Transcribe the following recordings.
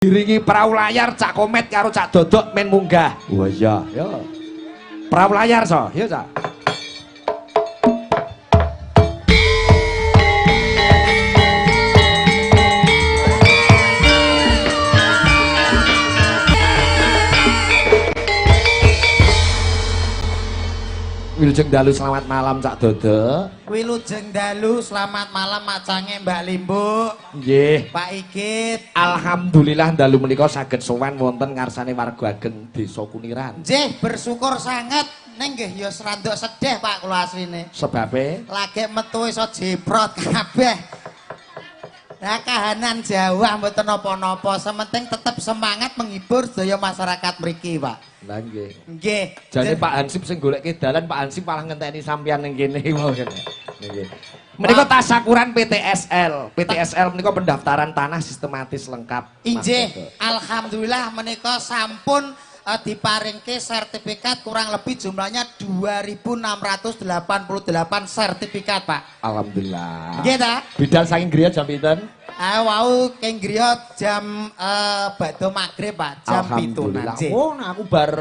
Diringi perahu layar Cak Komet karo Cak Dodok men munggah. Wah iya, yo. Perahu layar so, yo Cak. Wilujeng dalu selamat malam Cak Dodok. Wilujeng dalu selamat malam macange Mbak Limbuk. Nggih. Pak Igit. Alhamdulillah dalu menika saged sowan wonten ngarsane warga ageng Desa Kuniran. Nggih, bersyukur sanget. Ning nggih ya seranduk sedih Pak kula asline. Sebabe lagi metu iso jeprot kabeh. Nah, kahanan Jawa mboten napa-napa, sementing tetep semangat menghibur sedaya masyarakat mriki, Pak. Lah nggih. Nggih. Jane Pak Hansip sing golekke dalan, Pak Hansip malah ngenteni sampeyan ning kene mau kene. Nggih. Menika tasakuran PTSL. PTSL menika pendaftaran tanah sistematis lengkap. Injih, alhamdulillah menika sampun diparingke sertifikat kurang lebih jumlahnya 2.688 sertifikat, Pak. Alhamdulillah. Nggih ta? Bidal saking griya jam pinten? Wau king griya jam bakdo magrib, Pak, jam 7. Oh, nah aku bar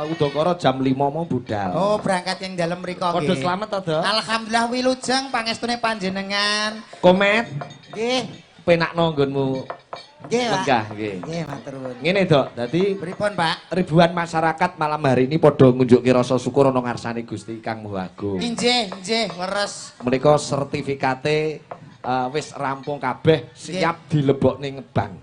udakara jam 5 mau budal. Oh, berangkat yang dalem mriko nggih. Padha slamet to, Dok? Alhamdulillah wilujeng pangestune panjenengan. Komet. Nggih. Penakno nggonmu. Nggih, Pak. Lenggah nggih. Nggih, matur nuwun. Ngene, Dok. Dadi pripun, Pak? Ribuan masyarakat malam hari ini padha ngunjuki rasa syukur ana ngarsane Gusti Kang Maha Agung. Injih, injih, leres. Menika sertifikate wis rampung kabeh, siap dilebokne ngebang.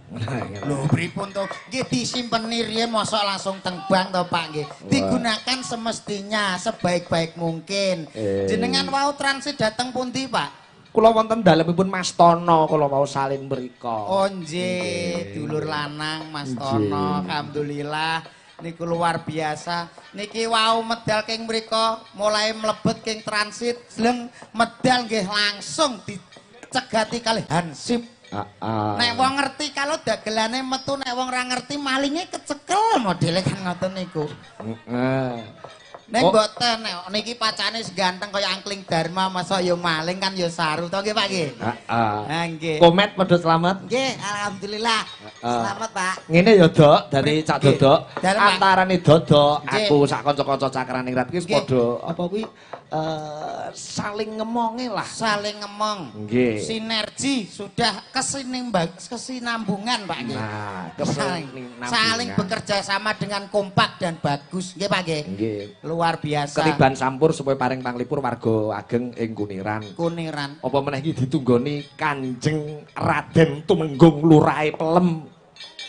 Lho, pripun to? Nggih disimpeni riyen mosok langsung teng bank to, Pak nggih. Digunakan semestinya, sebaik-baik mungkin. Jenengan wau transit dateng pundi, Pak? Kula wonten dalemipun Mas Tono, kula mau salin mriko. Oh nggih, dulur lanang Mas Tono, alhamdulillah niku luar biasa. Niki wau medal king mriko, mulai mlebet king transit, jleng medal nggih langsung dicegati kalih Hansip. Nek wong ngerti kalau dagelane metu, nek wong ora ngerti malinge kecekel modele kan ngoten niku. Nek mboten, nek niki pacane seganteng kaya angkling Dharma, masa ya maling kan ya saru to nggih Pak nggih. Heeh. Ha nggih. Komet padha slamet? Nggih, alhamdulillah. Selamat Pak. Ngene ya, Dok, dadi Cak Dodok, antarane Dodok, aku sak kanca-kanca Cakraningrat iki padha apa kuwi saling ngemonge lah. Saling ngemong. Nggih. Sinergi sudah kesinambungan Pak nggih. Nah, saling bekerja sama dengan kompak dan bagus nggih Pak nggih. Nggih. Luar biasa. Ketiban sampur supaya paring panglipur warga ageng ing Kuniran. Kuniran. Apa meneh iki ditunggoni Kanjeng Raden Tumenggung Lurahe Pelem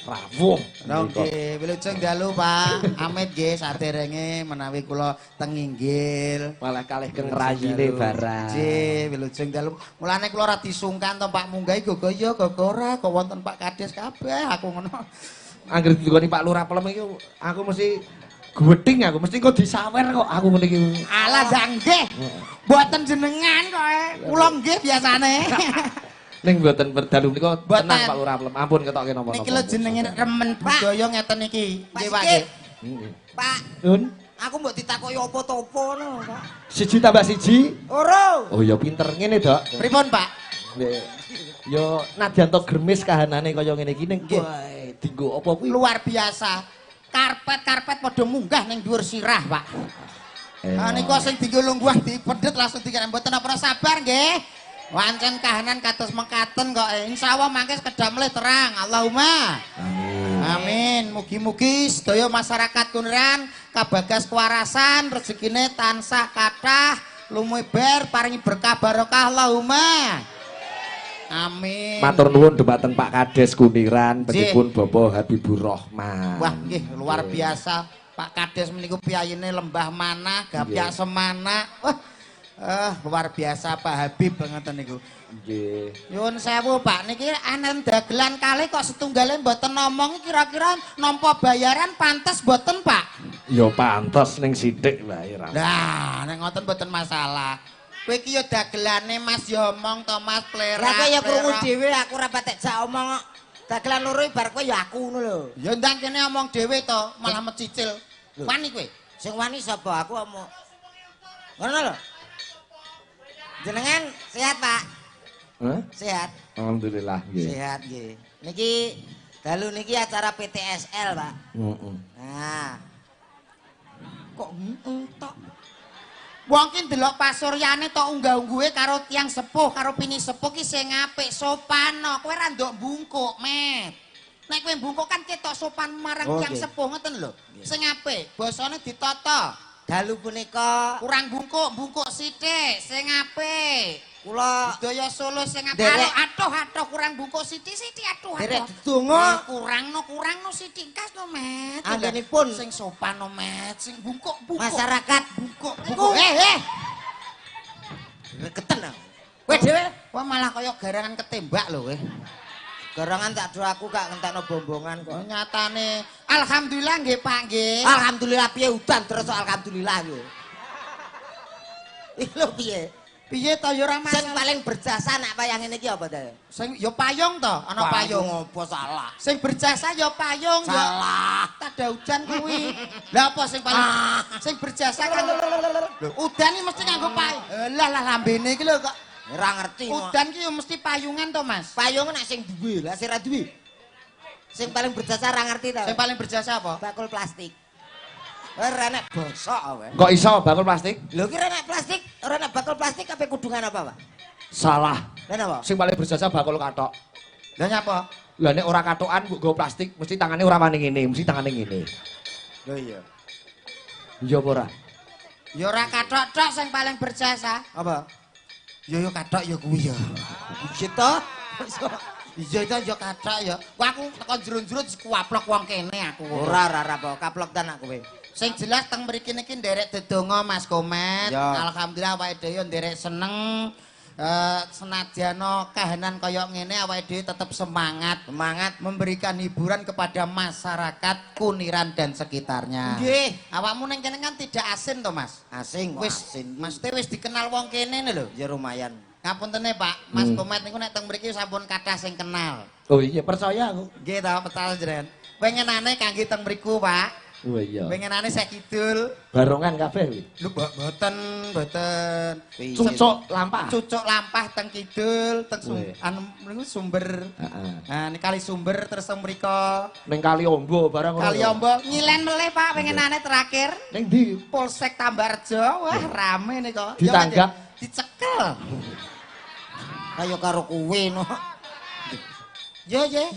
rawuh. Nggih, wilujeng dalu Pak. Amit nggih saderenge menawi kula teng inggil. Malah kalih keng rayine barang. Nggih, wilujeng dalu. Mulane kula ora disungkan to Pak munggahi gogo ya gogo ora kok wonten Pak Kades kabeh aku ngono. Angger ditunggoni Pak Lurah Pelem iki aku mesti gweding aku mesti kok disawer kok aku ngene iki. Alah nggih. Mboten jenengan kok. Kula nggih biasane. Ning mboten berdalu menika tenang Pak Lurah Pelem. Ampun ketoke napa-napa. Niki lho jenenge remen budaya ngeten iki. Nggih Pak nggih. Pak. Nun. Aku mbok ditakoki apa to apa ngono, Pak. 1 tambah 1. Loro. Oh ya pinter ngene, Dok. Pripun, Pak? Ya nadyan to germis kahanane kaya ngene iki ning wae dienggo apa kuwi luar biasa. Karpet-karpet padha munggah ning dhuwur sirah, Pak. Ah niku sing dienggo lungguh dipedhet langsung dikira mboten apa sabar nggih. Wancen kahanan kados mekaten kok. Insyaallah mangke sekedhap melih terang. Allahumma. Amin. Amin. Mugi-mugi sedaya masyarakat Kuniran kabagas kewarasan, rezekine tansah kathah, lumeber paringi berkah barokah. Allahumma. Amin. Matur nuwun dhumateng Pak Kades Kuniran, penipun Bapak Habibur Rahman. Wah, nggih luar biasa. Pak Kades meniku piyayine lembah manah, gapyak semana. Wah, luar biasa Pak Habib ngoten niku. Nggih. Nyuwun sewu Pak, niki anen dagelan kalih kok setunggale mboten ngomong kira-kira nampa bayaran pantes mboten Pak? Ya pantes ning sithik wae ra. Lah, nek ngoten mboten masalah. Kowe iki ya dagelane Mas ya omong to Mas plerak. Lah kowe ya krungu dhewe aku ora patek jak omong kok. Dagelan loro bar kowe ya aku ngono lho. Ya ndang kene omong dhewe to, malah mecicil. Wani kowe. Sing wani sapa aku omong. Ngono lho. Jenengan sehat, Pak? Hah? Sehat. Alhamdulillah nggih. Sehat nggih. Niki Dalu niki acara PTSL, Pak. Heeh. Nah. Kok heeh tok? Wong ki ndelok pasuryane tok unggah-ungguhe karo tiyang sepuh, karo pini sepuh ki sing apik sopan no. Kowe ra ndok bungkuk, Met. Nek kowe bungkuk kan ketok sopan marang tiyang sepuh ngoten lho. Sing apik, basane ditata. Dalu punika kurang bungkuk, bungkuk sithik, sing apik. Kula budaya Solo sing apik. Atuh-atuh kurang bungkuk sithik-sithik atuh. Derek donga kurang no sithik kas no, Met. Anggenipun sing sopan no, Met, sing bungkuk-bungkuk. Masyarakat bungkuk-bungkuk. Reketen aku. Kowe dhewe wah malah kaya garangan ketembak lho kowe. Garangan tak do aku gak ngentekno bombongan kok. Nyatane alhamdulillah nggih Pak nggih. Alhamdulillah piye udan terus alhamdulillah lho. Iki lho piye? Piye to ya ora masalah. Sing paling berjasa nek wayang ngene iki apa ta? Sing ya payung to, ana payung. Apa salah? Sing berjasa ya payung ya. Salah. Tada udan kuwi. Lah apa sing paling sing berjasa kan lho udan iki mesti nganggo payung. Lah lah lambene iki lho kok ora ngerti. Udan ki ya mesti payungan to, Mas. Payung nek sing duwe, lah sing ora duwe. Sing paling berjasa ora ngerti ta. Sing paling berjasa apa? Bakul plastik. Ora nek bosok kowe. Kok iso bakul plastik? Lho ki ora nek plastik, ora nek bakul plastik kabeh kudungan apa, Pak? Salah. Lah napa? Sing paling berjasa bakul kathok. Lah nyapa? Lah nek ora kathokan mbok nggo plastik mesti tangane ora wani ngene, mesti tangane ngene. Lho iya. Iya apa ora? Ya ora kathok tok sing paling berjasa. Apa? Ya ya kathok ya kuwi ya. Iya to? Iya to ya kathok ya. Wah aku teko jero-jero dikuaplok wong kene aku. Ora ora apa, kaplok tenan kowe. Sing jelas teng mriki niki nderek dedonga Mas Komet. Ya. Alhamdulillah awake dhewe nderek seneng. Senadyan kahanan kaya ngene awake dhewe tetep semangat. Semangat memberikan hiburan kepada masyarakat Kuniran dan sekitarnya. Nggih. Awakmu ning kene kan tidak asin to, Mas? Asing kok Wis asin. Mas wis dikenal wong kene lho. Ya lumayan. Ngapuntene Pak, Mas Komet niku nek teng mriki sampun kathah sing kenal. Oh iya percaya aku. Nggih ta, percaya jenengan. Pengenane kangge teng mriku, Pak. Oh iya. Pengenane sek kidul. Barongan kabeh kuwi. Lho mboten, mboten. Cucuk lampah. Cucuk lampah teng kidul, teng anu niku sumber. Heeh. Nah, ini kali sumber terus teng mriko. Ning Kali Ombo barang ngono. Kali Ombo nyilen melih Pak pengenane terakhir. Ning ndi? Polsek Tambarjo. Wah, rame nika. Ditanggap, dicekel. Kaya karo kowe no. Yo ye.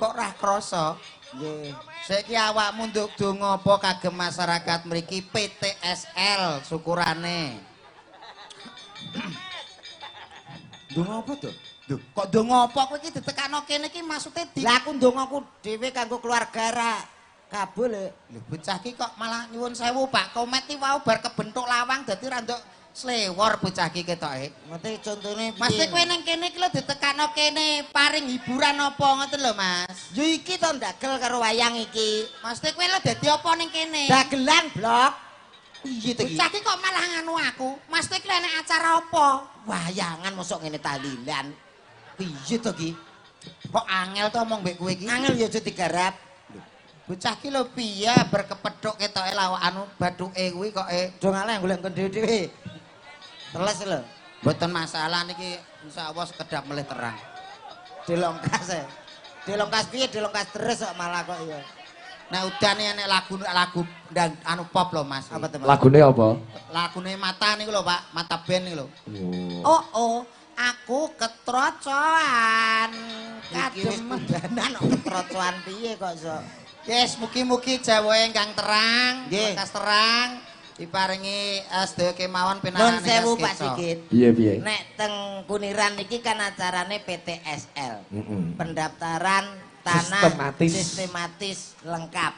Kok ra krasa? Nggih. Saiki awakmu nduk donga apa kagem masyarakat mriki PTSL syukurane. Ndonga apa to? Lho, kok donga apa kowe iki ditekakno kene iki maksude di Lah aku ndongaku dhewe kanggo keluarga ra kabul. Lho bocah iki kok malah nyuwun sewu Pak Komet iki wau bar kebentuk lawang dadi ra nduk slewor bocah iki ketoke. Mesti contone piye? Mas kowe ning kene iki lho ditekakno kene paring hiburan apa ngoten lho Mas. Yo iki to ndagel karo wayang iki. Mas kowe lho dadi apa ning kene? Dagelan blok. Piye to iki? Bocah iki kok malah nganu aku. Mas iki lho enek acara apa? Wayangan mosok ngene tahlilan. Piye to iki? Kok angel to omong mbek kowe iki? Angel yo aja digarap. Bocah ki lho piye berkepethuk ketoke lawak anu bathuke kuwi kok Do ngaleh golek nggon dhewe-dhewe. Teles lho. Mboten masalah niki insyaallah sekedap melih terang. Dilongkas e. Dilongkas piye dilongkas terus kok malah kok iya. Nek udan enek lagu-lagu anu pop lho Mas. Apa to Mas? Lagune apa? Lagune Mata niku lho Pak, Mata band niku lho. Oh. Oh, aku ketrocoan. Iki wis kudanan kok ketrocoan piye kok iso. Yes, mugi-mugi jawae ingkang terang, lekas terang, diparingi sedaya kemawon Nun pinangan sewu Pak Sigit. Piye piye? Nek teng Kuniran iki kan acarane PTSL. Heeh. Pendaftaran tanah sistematis, sistematis lengkap.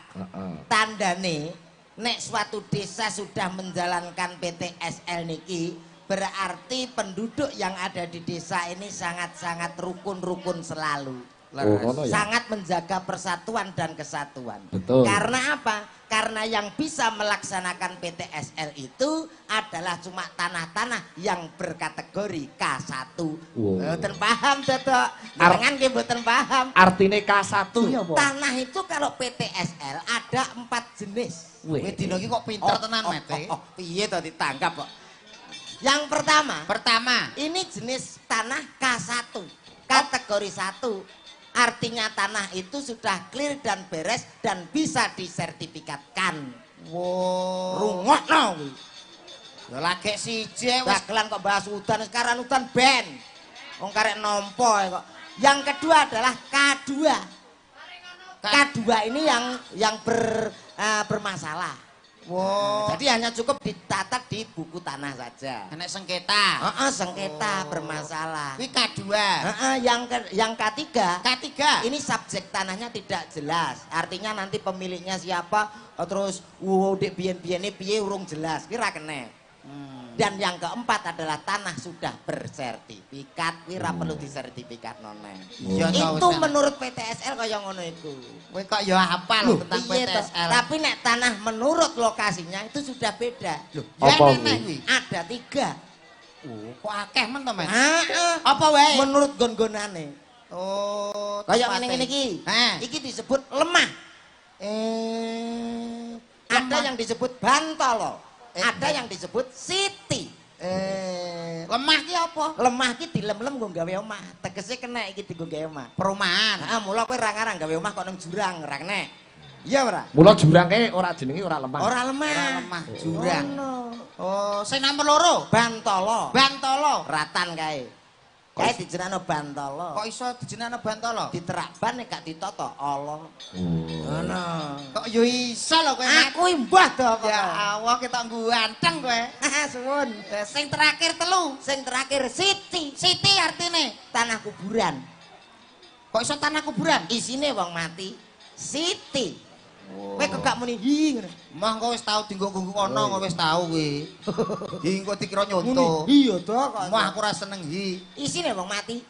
Tandane nek suatu desa sudah menjalankan PTSL niki berarti penduduk yang ada di desa ini sangat-sangat rukun-rukun selalu. Oh, ya? Sangat menjaga persatuan dan kesatuan. Betul. Karena apa? Karena yang bisa melaksanakan PTSL itu adalah cuma tanah-tanah yang berkategori K1. Wow. Mboten paham, Dodok. Jangan nggih mboten paham. Artine K1 ya apa? Tanah itu kalau PTSL ada 4 jenis. Wih, Kowe dina iki kok pinter tenan, Mete. Piye to ditangkap kok? Yang pertama, ini jenis tanah K1, kategori 1. Artinya tanah itu sudah clear dan beres dan bisa disertifikatkan. Wo. Rungokno kuwi. Ya lagi siji wis. Dagelan kok bahas udan, sekarang udan ben. Wong karek nampa kok. Yang kedua adalah K2. K2 ini yang bermasalah. Wo. Jadi hanya cukup dicatat di buku tanah saja. Enek sengketa. Heeh, sengketa Oh. bermasalah. Kuwi K2. Heeh, yang K3 K3. ini subjek tanahnya tidak jelas. Artinya nanti pemiliknya siapa, terus wow dek biyen-biyene piye urung jelas. Kuwi ra kena. Dan yang keempat adalah tanah sudah bersertifikat, kuwi ra perlu disertifikat noneh. Iya, Itu wis. menurut PTSL kaya ngono iku. Kowe kok ya hafal Loh, tentang piye toh? PTSL. Tapi nek tanah menurut lokasinya itu sudah beda. Loh, ya Apa enek kuwi? kuwi. Ada tiga. Oh, kok akeh men to, Mas? Heeh. Apa wae? Menurut gon-gonane. Oh, Kaya tempate. ngene-ngene iki. Heh. Iki disebut lemah. Ada Lemah. yang disebut bantolo. Eh, Ada yang disebut siti. Lemah ki apa? Lemah ki dilem-lem nggo gawe omah. Tegese kena iki dienggo gawe omah. Perumahan. Heeh, mula kowe ra ngarang gawe omah kok nang jurang, ra kena. Iya ora? Mula jurang kae ora jenenge ora lemah. Ora lemah. Ora lemah, jurang. Ngono. Oh, sing nomor loro, Bantolo. Bantolo. Ratan kae. Kae dijenengno Bantolo. Kok iso dijenengno Bantolo? Diterak ban nek gak ditata ala. Oh. Ngono. Kok yo iso lho kowe, Mas? Aku imbah to kok. Ya Allah, ketok ganteng kowe. Suwun. Sing terakhir telu, Sing terakhir siti, Siti artine. Tanah kuburan. Kok iso tanah kuburan? Isine wong mati. Siti. Kowe kok gak muni hi ngono. Mah engko wis tau dienggo nggo kono, engko wis tau kowe. Hi engko dikira nyonto. Iya to kok. Mah aku ora seneng hi. Isine wong mati.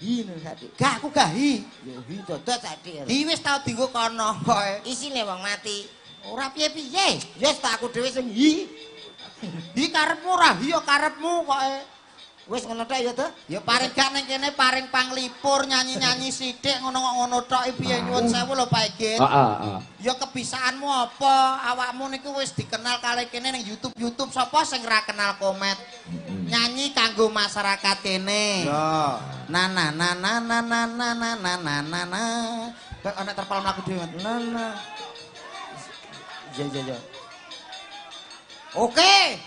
Hi ngono sadi. Gak, aku gak hi. Yo hi dodot sadi. Hi wis tau dienggo kono kowe. Isine wong mati. Ora piye-piye. Wis tak aku dhewe sing hi. Hi karepmu ora hi ya karepmu koke. Wis ngono tok ya to? Ya paring gak ning kene paring panglipur nyanyi-nyanyi sithik ngono kok ngono tok piye, nyuwun sewu lho Pak Egit. Heeh, heeh. Ya kebisaanmu apa? Awakmu niku wis dikenal kali kene ning YouTube-YouTube, sapa sing ra kenal Komet. Nyanyi kanggo masyarakat kene. Ya. Na na na na na na na na na na na na. Kok ana terpal mlaku dhewe. Na na. Ya ya ya. Oke.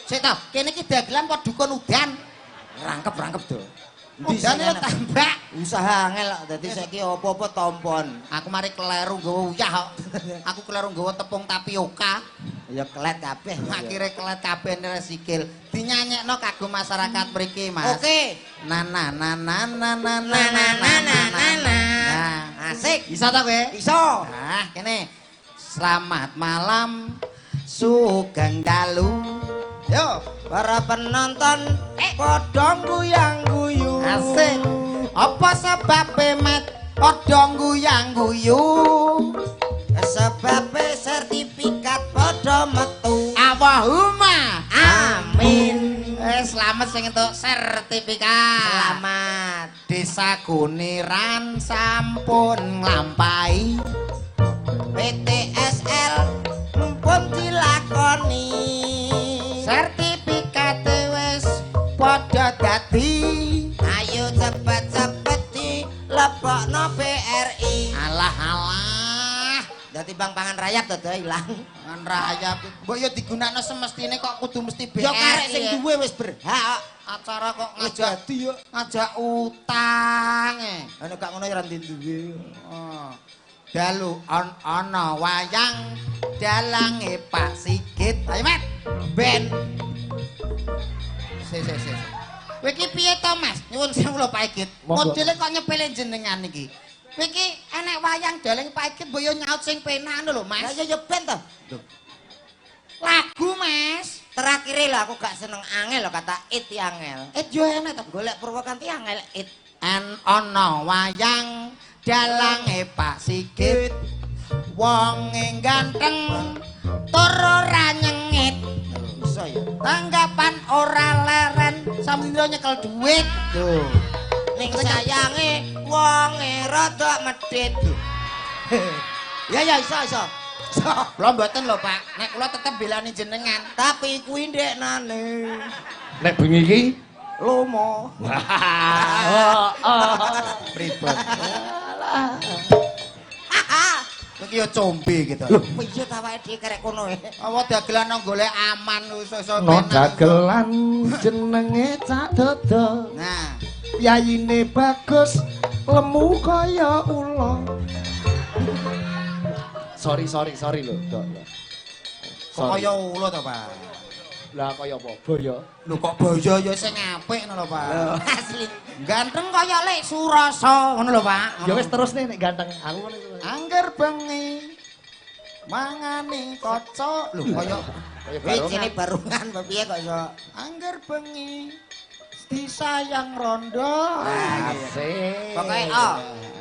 Sik ta, kene iki dagelan apa dukun udan? Rangkep-rangkep to. Udan yo tambak. Usaha angel kok, dadi saiki apa-apa tompon. Aku mari kleru nggawa uyah kok. Aku kleru nggawa tepung tapioka. Ya kelet kabeh. Akhire kelet kabeh nere sikil. Dinyanyekno kanggo masyarakat mriki, Mas. Oke. Na na na na na na Na na na na na na. Nah, Asik. Bisa ta kowe? Iso. Nah, kene. Selamat malam sugeng dalu. Yo, Para penonton padha guyang-guyu. Asik. Apa sebabe met padha guyang-guyu? Sebabe sertifikat padha metu. Allahumma Amin. Selamat sing entuk sertifikat. Selamat. Desa Goniran sampun nglampahi PTSL pun dilakoni. Sertifikate wis padha dadi. Ayo cepet-cepet dilebokno BRI. Alah alah. Dadi bank pangan rayap to ilang. Pangan rayap. Mbok yo digunakno semestine kok kudu mesti BRI. Yo karek sing duwe wis berhak. Acara kok Wis ngajak dadi yo. Ngajak utang e. Ana gak ngono ya ora duwe. Oh. Dalu ana wayang dalange Pak Sigit. Ayo Met. Ben. Si si si. Kowe iki piye to, Mas? Nyuwun sewu lho Pak Sigit. Monggo. Modele kok nyepele jenengan iki. Kowe iki enek wayang dalange Pak Sigit mbok yo nyaut sing penak ngono lho, Mas. Lah ya ya ben to. Lagu, Mas. Terakhir lah aku gak seneng angel lho, kata it angel. Eh yo enek to. Golek Purwakanti angel it. En ana wayang dalange Pak Sigit. Wonge ganteng tur ora nyengit. Iso ya. Tanggapan ora leren sambil nyekel duit. Lho. Ning sayange wonge rada medhit. Ya ya iso iso. Iso. Kula mboten lho, Pak. Nek kula tetep belani jenengan. Tapi kuwi ndeknane. Nek bengi iki Lomo. Pripun? Iki ya combe gitu. Lho, piye ta awake dhewe kerek kono e? Apa dagelan nang golek aman iso-iso No dagelan jenenge Cak Dodo. Nah, Yayine bagus, lemu kaya ula. Sorry lho, Dok. Kok kaya ula to, Pak? Lah kaya apa? Boyo. Lho kok boyo ya sing apik ngono lho, Pak. Lho, asli. Ganteng kaya Lek Surasa ngono lho, Pak. Ya wis terus nih nek ganteng aku ngono. Angger bengi mangane kaca. Lho kaya barongan. Barongan apa piye kok iso? Angger bengi disayang rondo. Asik. Pokoke oh,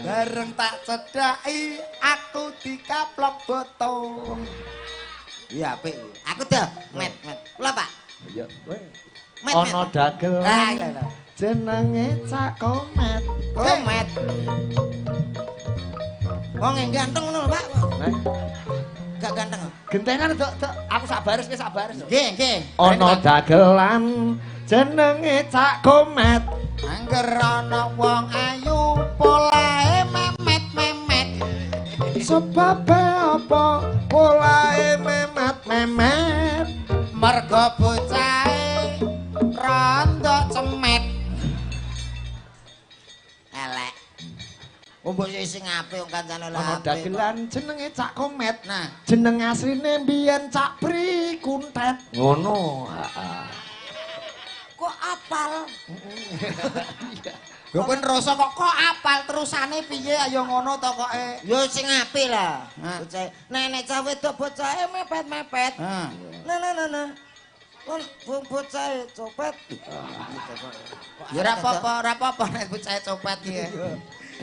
bareng tak cedhaki aku dikaplok boto. Iya apik. Aku dah met. Kula Pak. Iya, kowe. Met. Ana dagelan. Jenenge Cak Komet. Komet. Wong ganteng ngono lho, Pak. Nek gak ganteng. Gentenan, Dok, Dok. Aku sak baris, kowe sak baris. Nggih, nggih. Ana dagelan jenenge Cak Komet. Angger ana wong ayu polahe memet-memet. Sebabe apa polahe memet-memet? Mergo bocahe rondo cemet. Elek. Wong mbok sing apik wong kancane lha. Ana dagelan jenenge Cak Komet. Nah, jeneng asline mbiyen Cak Pri Kuntet. Ngono, heeh. Kok apal? Lho kowe ngrasa kok apal terusane piye ayo ngono to koke. Ya sing apik lah. Bocah nek cah wedok bocahe mepet-mepet. Nah nah nah. Wong bocahe copet. Ya ora apa-apa, nek bocahe copet iki.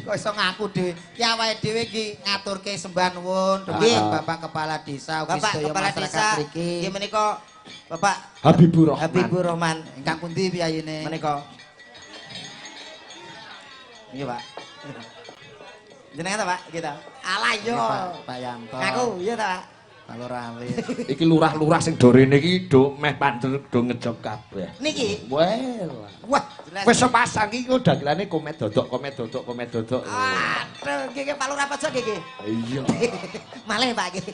Kok iso ngaku dhewe. Ki awake dhewe iki ngaturke sembah nuwun dumateng Bapak Kepala Desa ugi sedaya masyarakat mriki. Nggih menika Bapak Habibur Rahman. Habibur Rahman. Ingkang pundi piyayine? Menika. Nggih, Pak. Jenengan ta, Pak? Kita. Alah yo. Pak Yanto. Ngaku, iya ta, Pak? Pak Lurah Alit. Iki lurah-lurah sing do rene iki do meh panjer do ngejob kabeh. Niki. Wah, jelas. Wis sepasang iki kok dagelane komet dodok, komet dodok, komet dodok. Aduh, nggih Pak Lurah pojok nggih. Iya. Malih, Pak iki.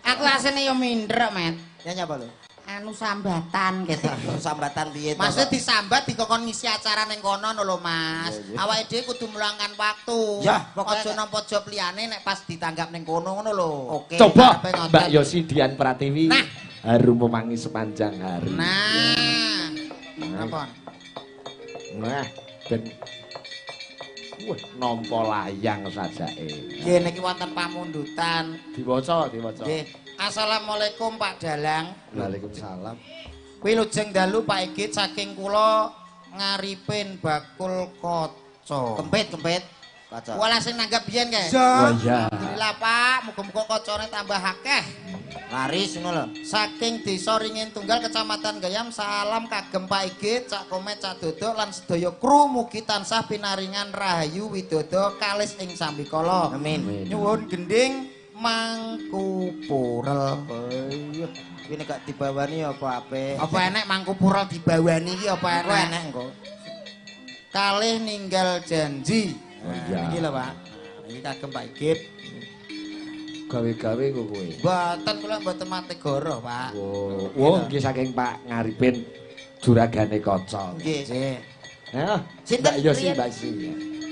Aku asline yo minder, Met. Ya nyapa lho? Anu sambatan gitu. Sambatan piye to? Maksudnya disambat dikokon ngisi acara ning kono lho, Mas. Awake dhewe kudu meluangkan waktu. Ya, pokoke aja nampa job liyane nek pas ditanggap ning kono ngono lho. Oke. Coba Mbak Yosi Dian Pratiwi. Nah, harum memangi sepanjang hari. Nah. Napa? Nah, ben wah nampa layang sajake. Nggih niki wonten pamundutan. Diwaca, diwaca. Nggih. Assalamualaikum Pak Dalang. Waalaikumsalam. Wilujeng dalu Pak Egit saking kula ngaripin bakul kaca. Kempit, kempit. Kaca. Walah sing nanggap biyen kae. Wah iya. Alhamdulillah Pak, muga-muga kacane tambah akeh. Laris ngono lho. Saking Desa Ringin Tunggal Kecamatan Gayam, salam kagem Pak Egit, Cak Komet, Cak Dodok lan sedaya kru mugi tansah pinaringan rahayu widodo kalis ing sambikala. Amin. Nyuwun gending Mangku Purel. Oh iya, kuwi nek gak dibawani apa apik? Apa enek Mangku Purel dibawani iki apa Engko enek? Enek engko. Kalih ninggal janji. Oh iya. Iki lho Pak. Iki kagem Pak Igit. Gawe-gawe kok kowe. Mboten kula mboten mate goro, Pak. Oh, oh nggih saking Pak Ngaripin juragane kaca. Nggih. Nah, Sinten Mbak Yosi, riyen? Mbak Yosi.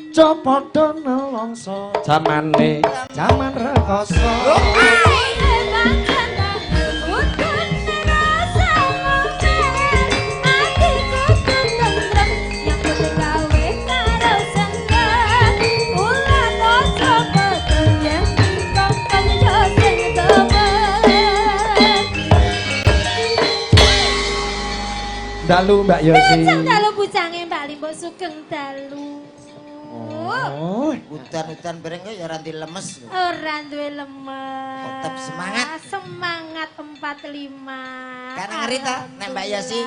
Copodo nelongso jamane jaman rekoso. Dalu Mbak Yosi. Dalu bujange Mbak Limbuk sugeng dalu. Oh, Udan-udan bareng kok ya ora ndi lemes. Ora duwe lemes. Tetep semangat. Semangat 45. Karena ngeri ta nek Mbak Yosi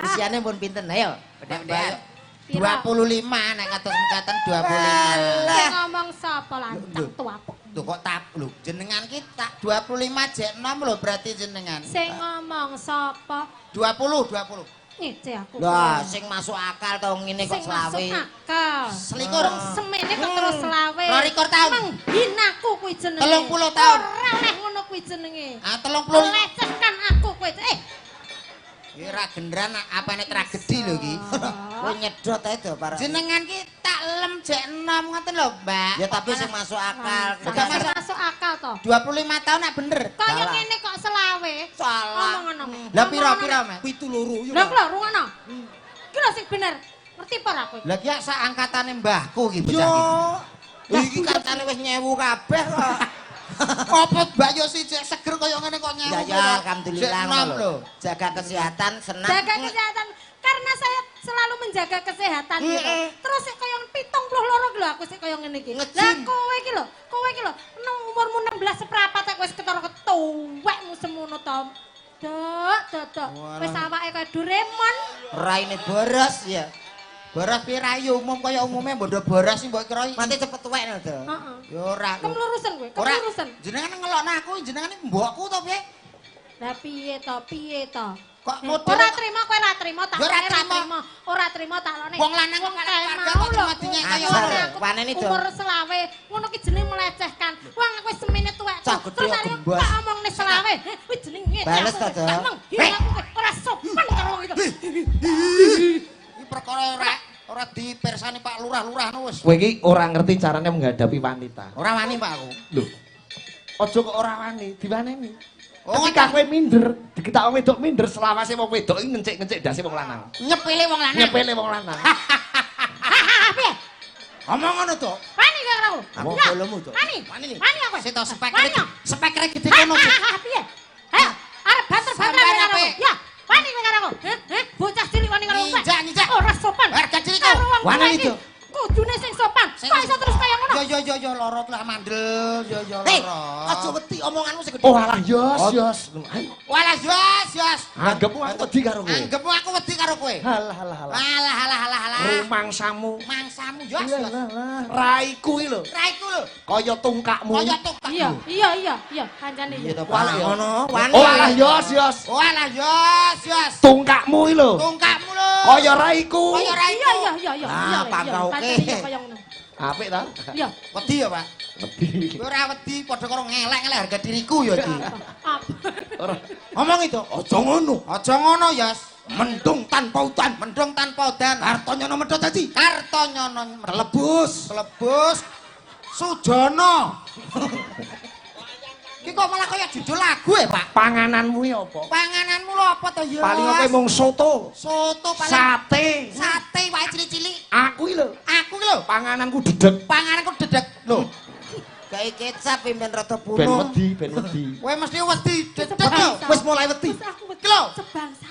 usiane pun pinten ayo. Mbak 25 nek kados mekaten 25. Sing ngomong sapa lancang tuapuk. Lho kok tap lho jenengan ki tak 25 jek 6 lho berarti jenengan. Sing ngomong sapa? 20 20. Ngece aku. Lah sing masuk akal to ngene kok sing masuk selawe. Akal. Selikur. Wong semene kok terus selawe. 22 tahun. Menghinaku kuwi jenenge. 30 tahun. Ora oleh ngono kuwi jenenge. Ah 30. Melecehkan aku kowe. Iki ra gendran apane tragedi lho iki. Kowe nyedot ae to para. Jenengan ki tak lem jek enom ngoten lho, Mbak. Ya tapi sing masuk akal. Sing masuk akal to. 25 tahun nak bener. Kaya ngene kok selawe. Salah. Ngomong ngono. Lah pira-pira, Mas? 72 yo. Lah lho rungono. Iki lho sing bener. Ngerti apa ora kowe? Lah ki sak angkatane mbahku ki bocah Yo. iki. Iki kancane wis nyewu kabeh kok. Apa Mbak yo siji seger kaya ngene kok nyewu. Ya ya alhamdulillah ngono lho. Jaga kesehatan, senam. Jaga kesehatan karena saya selalu menjaga kesehatan gitu. Terus sik kaya 72 lho aku sik kaya ngene iki. Lah kowe iki lho, kowe iki lho umurmu 16 seprapat kok wis ketara ketuwekmu semono to. Dok, dok. Wis awake kaya Doraemon. Raine boros ya. Boros piye rai umum kaya umume bondo boros sing mbok kira. Mati cepet tuwek lho, To. Heeh. Ya ora. Kemlurusen kowe, kemlurusen. Jenengan ngelokno aku, jenengan iki mbokku to piye? Lah piye to, piye to? Kok model ora trima kowe ora trima tak ora trima. Ora trima tak lokne. Wong lanang kok keluarga kok cuma dinyek kaya wanene to. Umur selawe, ngono ki jenenge melecehkan. Wong aku wis semene tuwek. Terus arep kok omongne selawe. Kuwi jenenge ngece. Bales to, To. Ora sopan karo wong itu. Iki perkara ora dipersani Pak Lurah-lurah no wis. Kowe iki ora ngerti carane menghadapi wanita. Ora wani Pak aku. Lho. Aja kok ora wani, diwaneni. Ketika kowe minder, diketak wong wedok minder, selawase wong wedok iki ngencik-ngencik ndase wong lanang. Nyepele wong lanang. Nyepele wong lanang. Piye? Omong ngono to. Wani karo aku. Aku bolomu to. Wani. Wani aku. Sito spekre gede kono. Piye? Ayo, arep banter-banter karo aku. Ya, wani kowe karo aku. Heh, bocah cilik wani karo aku. Nginjak-nginjak. Ora sopan. Harga cilik kok. Wani itu. Kudune sing sopan. Kok iso terus kaya ngono? Yo yo yo loro lah mandel, yo yo loro. Aja wedi omonganmu sing gedhe. Oh alah yos yos. Walah yos yos. Anggepmu aku wedi karo kowe. Anggepmu aku wedi karo kowe. Halah halah halah. Halah halah halah halah. Rumangsamu. Mangsamu yos yos. Raiku iki lho. Raiku lho. Kaya tungkakmu. Kaya tungkakmu. Iya iya iya iya kancane iya. Walah ngono. Oh alah yos yos. Oh alah yos yos. Tungkakmu iki lho. Tungkakmu lho. Kaya raiku. Kaya raiku. Iya iya iya iya. Ah, Oke. Apik ta? Iya. Wedi ya, Pak? Wedi. Kowe ora wedi padha karo ngelek-ngelek harga diriku ya iki. Ora. Ngomong itu, aja ngono. Aja ngono, Yos. Mendung tanpa udan, mendung tanpa udan. Kartonyono medhot dadi. Kartonyono telebus. Telebus. Sujono. Ki kok malah kaya judul lagu ya, Pak? Pangananmu ya apa? Pangananmu lho apa to, Yos? Paling oke mung soto. Soto paling sate. Sate wae cilik-cilik. Aku iki lho. Aku iki lho. Pangananku dedeg. Pangananku dedeg. Lho. Gawe kecap pimpin rada puno. Ben wedi, ben wedi. Kowe mesti wedi dedeg lho. Wis mulai wedi. Iki lho. Sebangsa.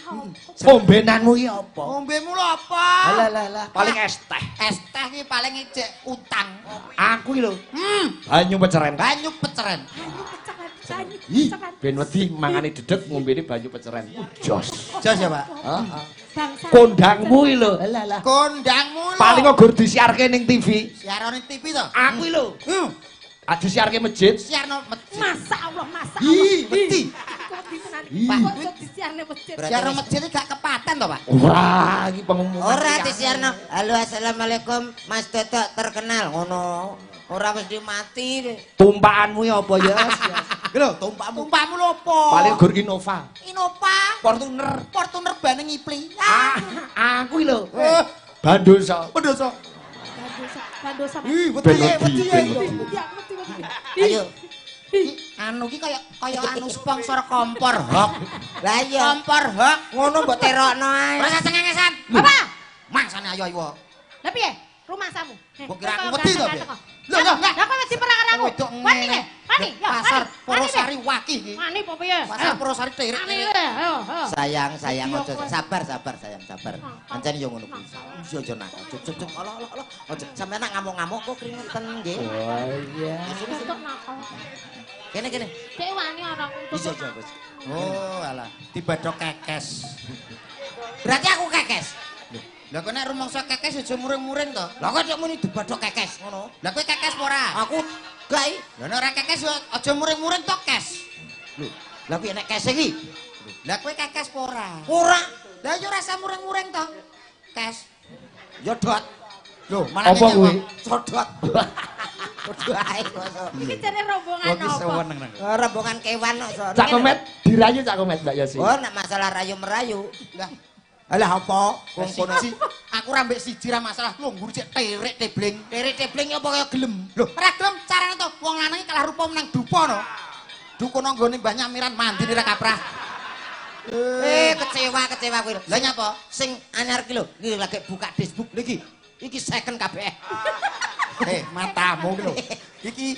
Ombenanmu iki apa? Ombemu lho apa? Halah lah lah. Paling es teh. Es teh iki paling ijek utang. Aku iki lho. Banyu peceren. Banyu peceren. Ih, ben wedi mangane dedeg ngombene banyu peceren. Jos. Jos ya, Pak. Heeh. Kondangmu iki lho. Halah lah. Kondangmu lho. Paling gur disiarke ning TV. Siaran ning TV to? Aku iki lho. Aja siarke masjid. Siarno masjid. Masa Allah, masa Allah. Ih, wedi. Pak, kok disiarne masjid. Siarno masjid iki gak kepaten to, Pak? Ora, iki pengumuman. Ora disiarno. Halo, assalamualaikum Mas Totok terkenal ngono. Ora mesti mati. Tumpakanmu ya apa ya? Lho, tumpakmu. Tumpakmu lho apa? Paling gur Innova. Innova, Fortuner. Fortuner bane ngipli. Ah, aku iki lho. Bandosa. Bandosa. Bandosa. Ih, wedi wedi. Ayo. Anu ki kaya kaya anu sponsor kompor hok. Lah iya. Kompor hok. Ngono mbok terokno ae. Ora cengengesan. Apa? Mangsane ayo ayo. Lah piye? Rumahsamu. Mbok kira aku wedi to piye? Lho lho, lah kowe wedi perang karo aku. Wani kowe. Wani, ya. Pasar Purwosari waki iki. Wani apa piye? Pasar Purwosari tirik. Sayang, sayang aja sabar, sabar sayang, sabar. Ancen yo ngono kuwi. Iya aja nakal. Cuk cuk ala ala ala. Aja sampeyan nak ngamuk-ngamuk kok keringetan nggih. Oh iya. Kene kene. Dek wani ora aku. Iya iya wis. Oh alah, dibadhok kekes. Berarti aku kekes. Lah kok nek rumangsa kekes aja muring-muring to. Lah kok muni dibadhok kekes ngono. Lah kowe kekes apa ora? Aku gak. Lah nek ora kekes yo aja muring-muring to kes. Lho, lah piye nek kes iki? Lah kowe kekes apa ora? Ora. Lah yo rasa mureng-mureng to. Kes. Yo dot. Lho, malah Apa kuwi? Sodot. Padha ae kok. Iki jane rombongan apa? Rombongan kewan kok. Cak Komet dirayu Cak Komet Mbak Yosi. Oh, nek masalah rayu merayu. Lah, alah apa? Wong kono. Aku ra mbek siji ra masalah lho nggur cek terik tebling. Terik tebling apa kaya gelem? Lho, ora gelem carane to wong lanang kalah rupa menang dupa no. Dukun nggone Mbah Nyamiran mandine ra kaprah. Kecewa kecewa kowe. Lah nyapa? Sing anyar ki lho, iki lagi buka Facebook iki. Iki second kabeh. Matamu ki lho.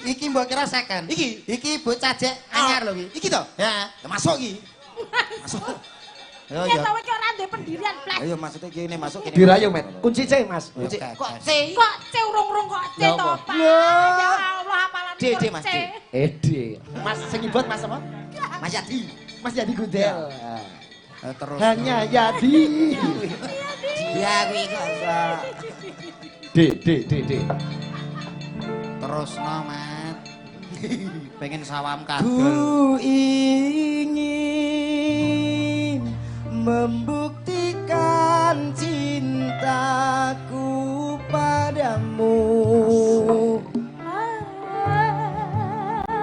Iki mbok kira second. Iki iki bocah jek anyar lho iki. Iki to? Heeh. Masuk iki. Masuk. Yo yo. Kowe iki ora duwe pendirian blas. Ayo maksudnya kene masuk kene. Dirayu, Met. Kunci C, Mas. Kunci. Kok C? Kok C urung-urung kok C to, Pak? Ya Allah apalan. D D Mas. D. Mas sing ibot Mas apa? Mas Yadi. Mas Yadi Gundel. Terus. Hanya Yadi. Ya kuwi kok. D D D D. Terus no, Mat. Pengen sawam kadol. Ku ingin membuktikan cintaku padamu.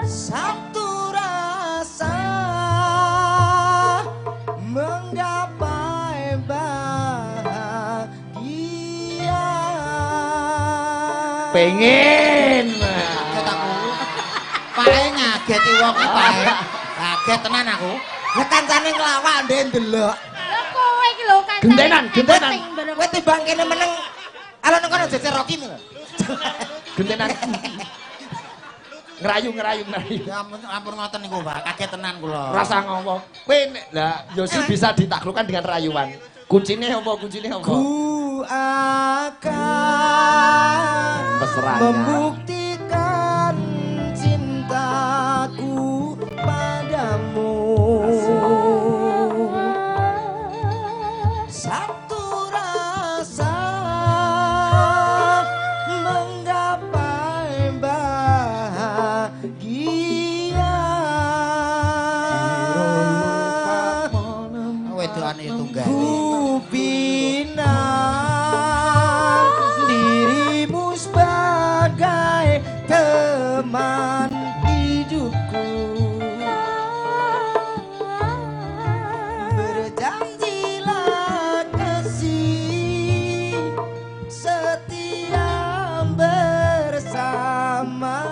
Satu rasa menggapai bahagia. Pengen. Kaget aku. Pae ngageti wong iki pae. Kaget tenan aku. Lah kancane nglawak ndek ndelok. Lah kowe iki lho kancane. Gentenan, gentenan. Kowe timbang kene meneng alon kono jejer Rocky lho. Gentenan. Ngerayu, ngerayu, ngerayu. Ya ampun, ampun ngoten niku, Pak. Kaget tenan kula. Rasa ngomong. Kowe lah Yosi bisa ditaklukkan dengan rayuan. Kuncine apa? Kuncine apa? Ku akan mesranya membuktikan cintaku padamu. Satu rasa menggapai bahagia. Wedokane tunggal. Ku bina dirimu sebagai teman hidupku. Berjanjilah kasih setia bersamaku.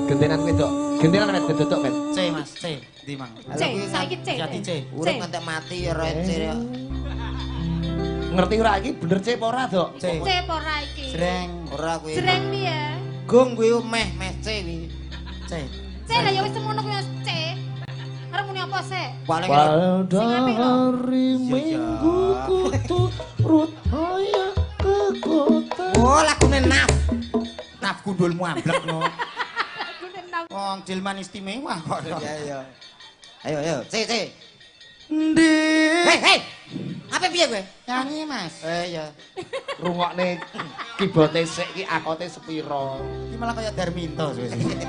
Gentenan wedok. Gentenan wedok, Met. C, Mas, C. Ndi, Mang? C, saiki C. Jadi C. Urip nganti mati ya ora C. Ngerti ora iki bener C apa ora, Dok? C. C apa ora iki? Jreng. Ora kuwi. Jreng piye? Gong kuwi meh meh C kuwi. C. C lah ya wis semono kuwi wis C. Arep muni apa sik? Paling Pada hari Minggu ku turut ayah ke kota. Oh, lagune Naf. Naf gundulmu amblek no. Lagune Naf. Wong jelman istimewa kok. Iya, iya. Ayo, ayo, C, C. Ndi. Hei, hei. Apa piye kowe? Nyanyi, Mas. Iya. Rungokne keyboarde sik iki akote sepiro. Iki malah kaya Darminto suwe-suwe.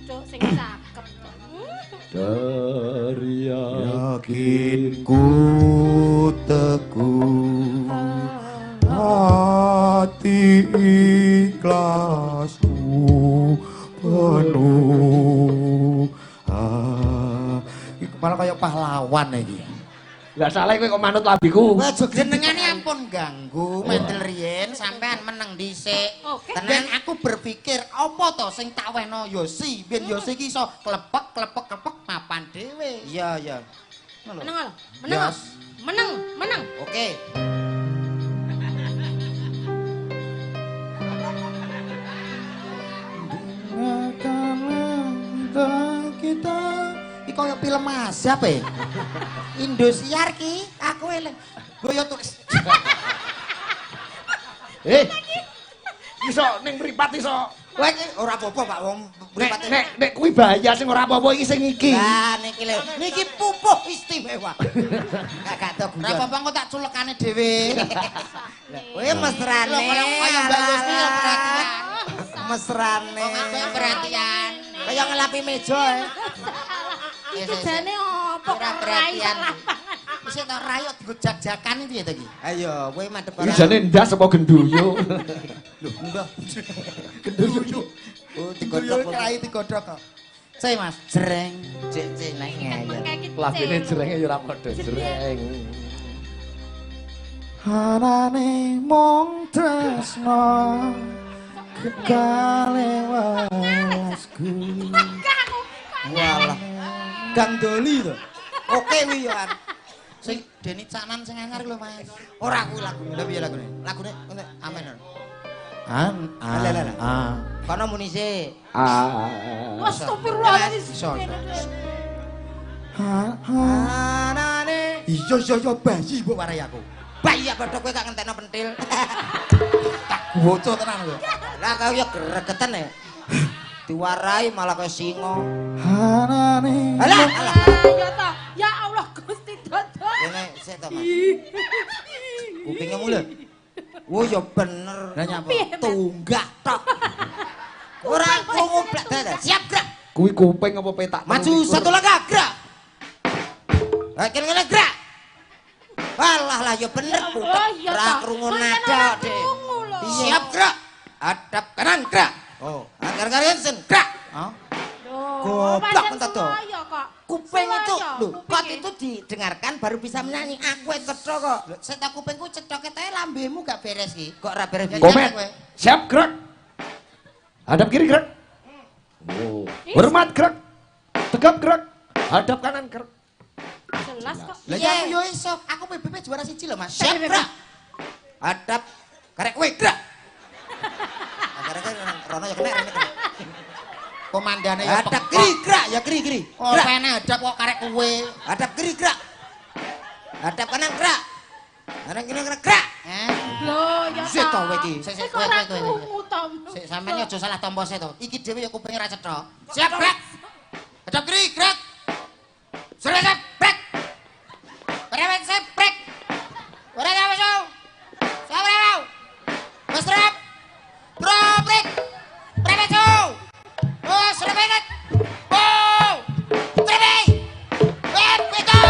Cucuk sing cakep. Dari Yakin ku teguh hati ikhlasku penuh. Iki malah kaya pahlawan iki. Lah salah kowe kok manut lambiku. Jenengane ampun ganggu mendel riyen sampean meneng dhisik. Oke. Ben aku berpikir apa to sing tak wehno Yosi, ben Yosi iki iso klepek klepek klepek mapan dhewe. Iya, iya. Meneng lho. Meneng. Meneng, meneng. Oke. Kita iki kaya film azab e. Indosiar ki aku eling. Lho ya tulis. Iso ning mripat iso. Kowe iki ora apa-apa, Pak, wong mripate. Nek kuwi bahaya sing ora apa-apa iki sing iki. Lah niki lho, niki pupuh istimewa. Gak tau Ora apa-apa engko tak culekane dhewe. Kowe mesrane. Lho kaya Mbak Yosi ya perhatian. Mesrane. Wong aku perhatian. Kaya ngelapi meja. Iki jane Ngopo Ora rai perhatian. lapangan. Wis ta rayo digo jak-jakan iki piye to iki? Ayo, kowe madhep Iki jane ndas apa genduyo? Lho, mbah. Genduyo. Oh, Digodhog digodhog. rai digodhog kok. Cek Mas, jreng. Cek cek nek ngeyel. Lambene jrenge ya ora padha jreng. Anane mung tresno kekalewasku. Walah. Gang Doli to. Oke kuwi yo an. Sing Deni Caknan sing anyar lho Mas. Ora kuwi lagune. Lha piye lagune? Lagune ngene. Amen. An Lah, lah, lah. ah. Kono muni sik. Ah. Astagfirullahaladzim. Iso, iso. Anane Iya iya iya bayi mbok warai aku. bayi padha kowe gak ngentekno pentil. Tak goco tenan lho. Lah kau ya gregeten ya. Diwarai malah kaya singa. Anane Alah, alah. Ya toh. Ya Allah Gusti Dodo. Kene sik to, Mas. Kupinge mule. Wo ya bener. Lah nyapa? Tunggak tok. Ora krungu blak dadah. Siap gerak. Kuwi kuping apa petak? Maju satu langkah gerak. Lah kene gerak. Walah lah ya bener Oh putek. iya Ora toh. krungu Pancen nada, ora Dik. krungu lho. Siap gerak. Hadap kanan gerak. Oh. Agar kanan gerak. Hah? Loh, Goblok pancen entar toh. sulaya kok. Kuping itu Sulaya, lho, kot kupinge. itu didengarkan baru bisa menyanyi. Aku yang cetha kok. Lho, sik tak kupingku cethoke tae lambemu gak beres iki. Kok ora beres Ya, Komet. kowe. Siap gerak. Hadap kiri gerak. Oh. Hormat gerak. Tegap gerak. Hadap kanan gerak. Jelas kok. Lah ya aku yo iso. Aku PBB juara 1 lho Mas. Siap gerak. Hadap karek kowe gerak. Karek kowe rono ya kena rene kena. Komandane ya Hadap kiri gerak ya kiri kiri. Oh, Gerak. pene hadap kok karek kowe. Hadap kiri gerak. Hadap kanan gerak. Kanan kiri gerak gerak. Eh. Loh, ya Sik to kowe iki. Sik sik Kowe kowe ora kowe kowe. krungu to. Sik sampeyan aja salah tampa sik to. Iki dhewe ya kupinge ra cetha. Siap gerak. Hadap kiri gerak. Sudah siap brek. Berewet siap brek. Ora ta wis. Siap brek. Wis trep. Drop brek. Brewet so. Oh, sudah benet. Oh. Trebe. Wet pitu.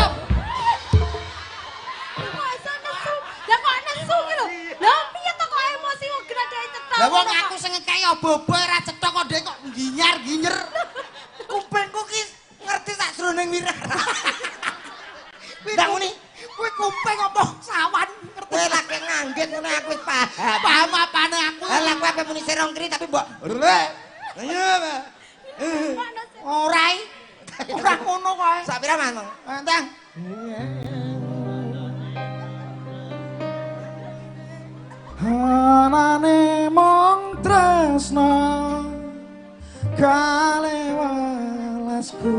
Kok iso nesu? Lah kok nesu ki lho? Lah piye to kok emosi kok gradake cetha. Lah wong aku sing ngekeki obo-obo ora cetha kok dhek kok ginyar-ginyer. Kupingku ki ngerti sak jroning wirara. Lah ngene, Kowe kuping apa sawan ngerti. kowe lagi nganggit ngono aku wis paham. Paham apane aku? Lah kowe ape muni serong kiri tapi mbok rek. Iya, Pak. Ora i. Ora ngono kowe. Sak pira Mas? Mang? Entang. Anane mung tresno kalewalasku.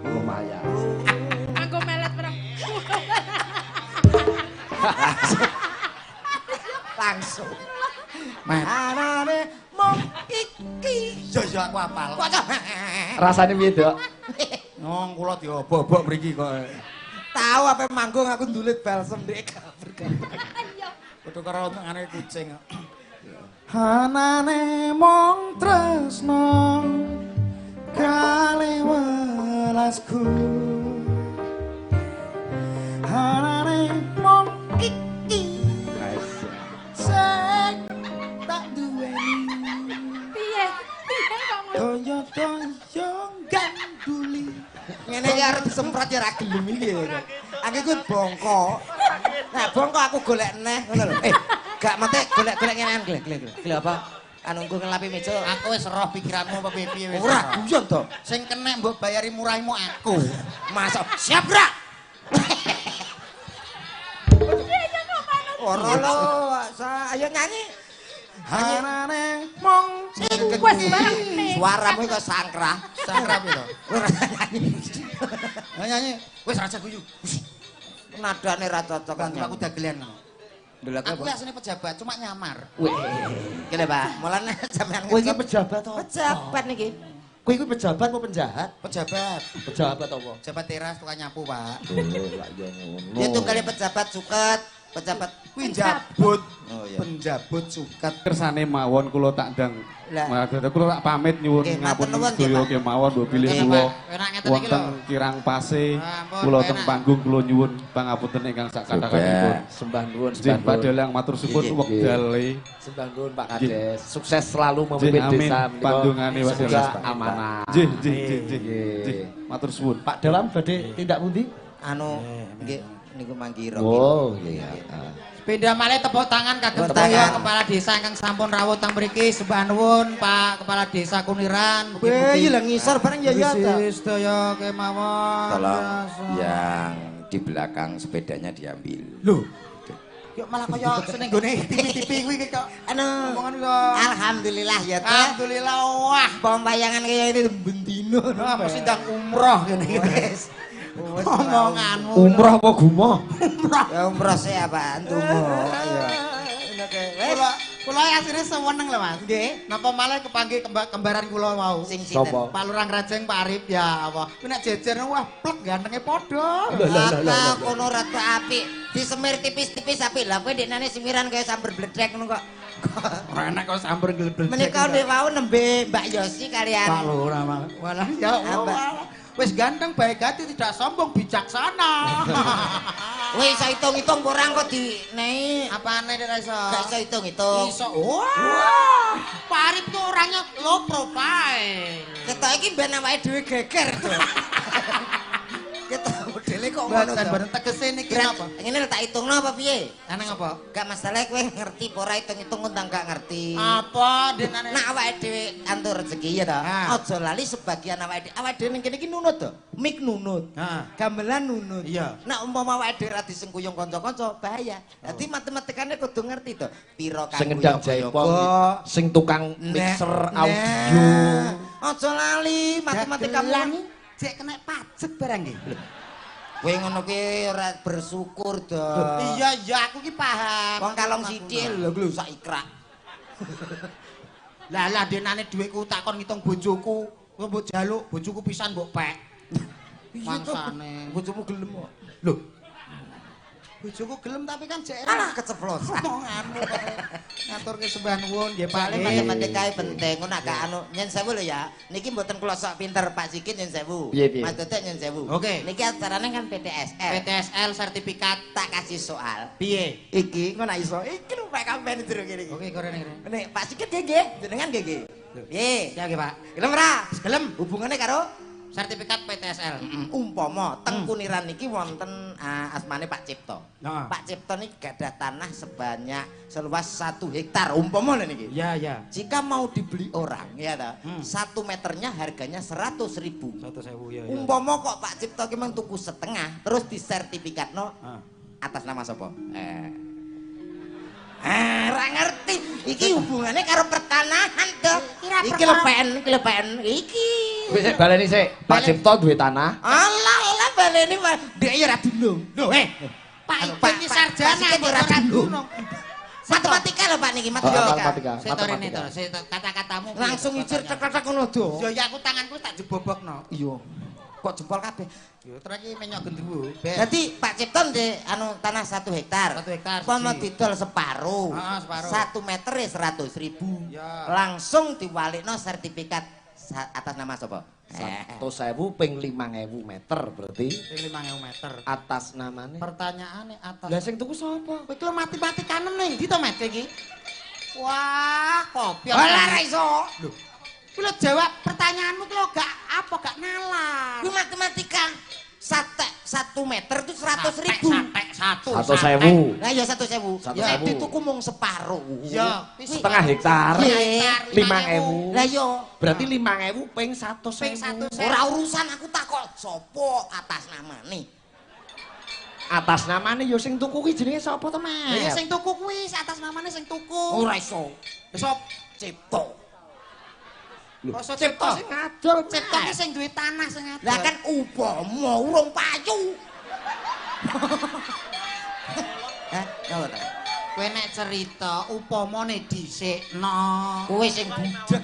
Lumayan. Anggo melet bareng. Langsung. Mas. Anane mung iki. Yo yo aku apal. Kok to? Rasane piye, Dok? Nong kula diobok-obok mriki kok. Tahu apa manggung aku ndulit balsem ndek kabar-kabar. Iya. Padha karo ngene kucing. Anane mung tresno kalewalasku. Anane mung iki sing tak duweni. Piye? Piye kok ngono? Toyo-toyo ganduli. Ngene iki arep disemprot ya ra gelem iki ya. Aku iku bongko. Nah, bongko aku golek neh ngono lho. Gak mate golek-golek ngenean golek golek. Golek apa? Anu nggo ngelapi meja. Aku wis roh pikiranmu apa piye wis. Ora guyon to. Sing kenek mbok bayari murahmu aku. Masuk. Siap gerak. Ora lho, ayo nyanyi. Anane mung Wes bareng nih. Suaramu kok sangkrah. Sangkrah piye to? Ora nyanyi. Lah nyanyi wis raja guyu. Nadane ra cocok. Bantu aku dagelan. Ndelok Aku asline pejabat cuma nyamar. Wih. Kene, Pak. Mulane sampean Kowe iki pejabat apa? Pejabat niki. Kowe iki pejabat apa penjahat? Pejabat. Pejabat apa? Pejabat teras tukang nyapu, Pak. Oh, lak yo ngono. Ya tunggale pejabat suket. Pejabat Kuwi njabut. Oh iya. Penjabut suket. Kersane mawon kula tak ndang. Kula tak pamit nyuwun ngapunten sedaya kemawon mbok bilih kula wonten kirang pase kula teng panggung kula nyuwun pangapunten ingkang sak kathah-kathahipun. Sembah nuwun, sembah nuwun. Pak Dalang matur suwun wekdale. Sembah nuwun Pak Kades. Sukses selalu memimpin desa menika. Pandungane semoga amanah. Nggih, nggih, nggih. Matur suwun. Pak Dalang badhe tindak pundi? Anu nggih niku mangkira. Oh, iya. Pindah malih tepuk tangan kagem sedaya kepala desa ingkang sampun rawuh teng mriki. Sembah nuwun Pak Kepala Desa Kuniran. Mugi-mugi lha ngisor bareng ya ya ta. Sedaya kemawon. Tolong yang di belakang sepedanya diambil. Lho. Kok malah kaya seneng nggone TV-TV kuwi kok. Anu. Omongan lho. Alhamdulillah ya ta. Alhamdulillah wah. Bom wayangan kaya ini bendino. Wah mesti ndang umroh kene iki. Omonganmu. Umroh apa gumoh? Umroh. Ya umroh sih apaan tuh. Iya. Kula kula asline seneng lho Mas. Nggih. Napa malah kepanggih kembaran kula wau. Sing sinten? Pak Lurah Ngrajeng, Pak Arif ya apa. Kuwi nek jejer wah plek gantenge padha. Lah kono rada apik. Disemir tipis-tipis apik. Lah kowe ndeknane semiran kaya samber bledek ngono kok. Ora enak kok samber bledek. Menika ndek wau nembe Mbak Yosi kalian. Pak Lurah malah. Walah ya Allah. Wis ganteng, baik hati, tidak sombong, bijaksana. Wis iso hitung-hitung kurang kok dinei. Apane nek iso? Gak iso hitung-hitung. Iso. Wah. Pak Arif tuh orangnya low profile. Ketok iki ben awake dhewe geger to. Ketok modele kok ngono to. Mboten tegese niki napa? Ngene lho tak hitungno apa piye? Aneng apa? Gak masalah kowe ngerti apa ora hitung-hitung ndang gak ngerti. Apa denane? Nek awake dhewe antuk rezeki ya to. Aja lali sebagian awake dhewe. Awake dhewe ning kene iki nunut to. Mik nunut. Gamelan nunut. Iya. Nek umpama awake dhewe ra disengkuyung kanca-kanca bahaya. Dadi matematikane kudu ngerti to. Pira kanggo sing ngendang jaipong, sing tukang mixer audio. Aja lali matematika mu. Cek kena pajak barang nggih. Kowe ngono kuwi ora bersyukur to. Iya iya aku ki paham. Wong kalong sithik lho lho sak ikrak. Lah lah denane dhuwitku tak kon ngitung bojoku. Kowe mbok jaluk bojoku pisan mbok pek. Mangsane. Bojomu gelem kok. Lho. Bojoku gelem tapi kan jek alah keceplosan. Omonganmu kok. Ngaturke sembah nuwun nggih Pak. Soale matematika penting ngono agak anu nyen sewu lho ya. Niki mboten kula sok pinter Pak Sigit nyen sewu. Mas Dodok nyen sewu. Oke. Niki acarane kan PTSL. PTSL sertifikat tak kasih soal. Piye? Iki ngono iso. Iki lho Pak kampen jero kene iki. Oke, korene kene. Nek Pak Sigit nggih nggih, jenengan nggih nggih. Piye? Siap nggih Pak. Gelem ora? Gelem. Hubungane karo sertifikat PTSL. Umpama teng Kuniran niki wonten asmane Pak Cipto. Pak Cipto niki gadah tanah sebanyak seluas 1 hektar umpama lho niki. Iya, iya. Jika mau dibeli orang ya ta, 1 meternya harganya 100.000. 100.000 ya, ya. Umpama kok Pak Cipto ki mung tuku setengah terus disertifikatno atas nama sapa? Ora ngerti. Iki hubungannya karo pertanahan to. Iki lepen, iki lepen iki. Wis sik baleni sik. Pak Cipto duwe tanah. Alah, alah baleni dhek ya ora dunung. Lho, Pak iki sarjana kok ora dunung. Matematika lho Pak niki, matematika. Matematika. Kata-katamu langsung ijir tek-tek ngono do. Ya ya aku tanganku tak jebobokno. Iya. Kok jempol kabeh? Yo terus iki menyok gendruwo. Dadi Pak Cipto ndek anu tanah 1 hektar. 1 hektar. Pomo didol separo. Heeh, separo. 1 meter 100.000. Ya. Langsung diwalikno sertifikat atas nama sapa? 100.000 ping 5.000 meter berarti. Ping 5.000 meter. Atas namane. Pertanyaane atas. Lah sing tuku sapa? Kowe iki lho matematikane ning ndi to Met iki? Wah, kopi. Lah ora iso. Lho. Kuwi lho jawab pertanyaanmu ki lho gak apa gak nalar. Kuwi matematika. 1 meter itu 100.000. 100.000. Lah ya 100.000. Ya dituku mung separo. Ya, setengah hektar. 5.000. Lah yo. Berarti 5.000 ping 100.000. Ora urusan aku takok sapa atas namane. Atas namane ya sing tuku kuwi jenenge sapa to, Mas? Ya sing tuku kuwi atas namane sing tuku. Ora iso. Sop Cipto. Kok Cipto sing ngadol, Cipto ki sing duwe tanah sing ngadol. Lah kan upama urung payu. Hah, napa ta? Kowe nek cerita upamane dhisikno. Kowe sing budhek.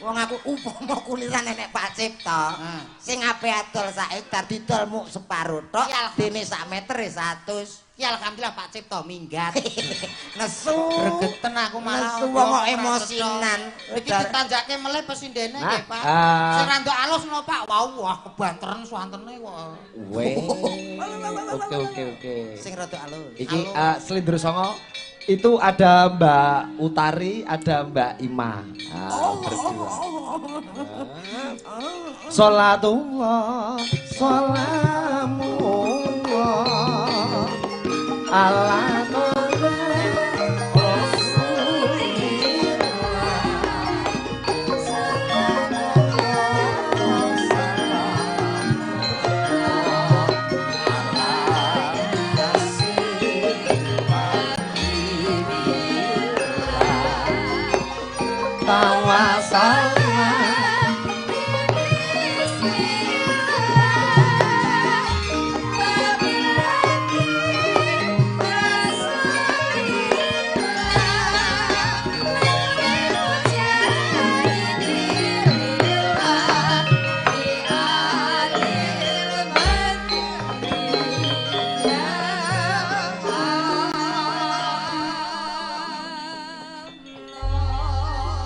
Wong aku upama kuliran enek Pak Cipto. Sing ape adol sak hektar didol muk separo tok, dene sak meter 100. Ya alhamdulillah Pak Cipto minggat. Nesu. Gregeten aku malah. Nesu wong kok emosinan. Iki ditanjake meleh pesindene nggih, Pak. Sing randok alus no, Pak. Wah, wah kebanteren suwantene kok. Weh. Oke. Sing rada alus. Iki Slendro Songo itu ada Mbak Utari, ada Mbak Ima. Berdua. Sholatullah, sholamullah ala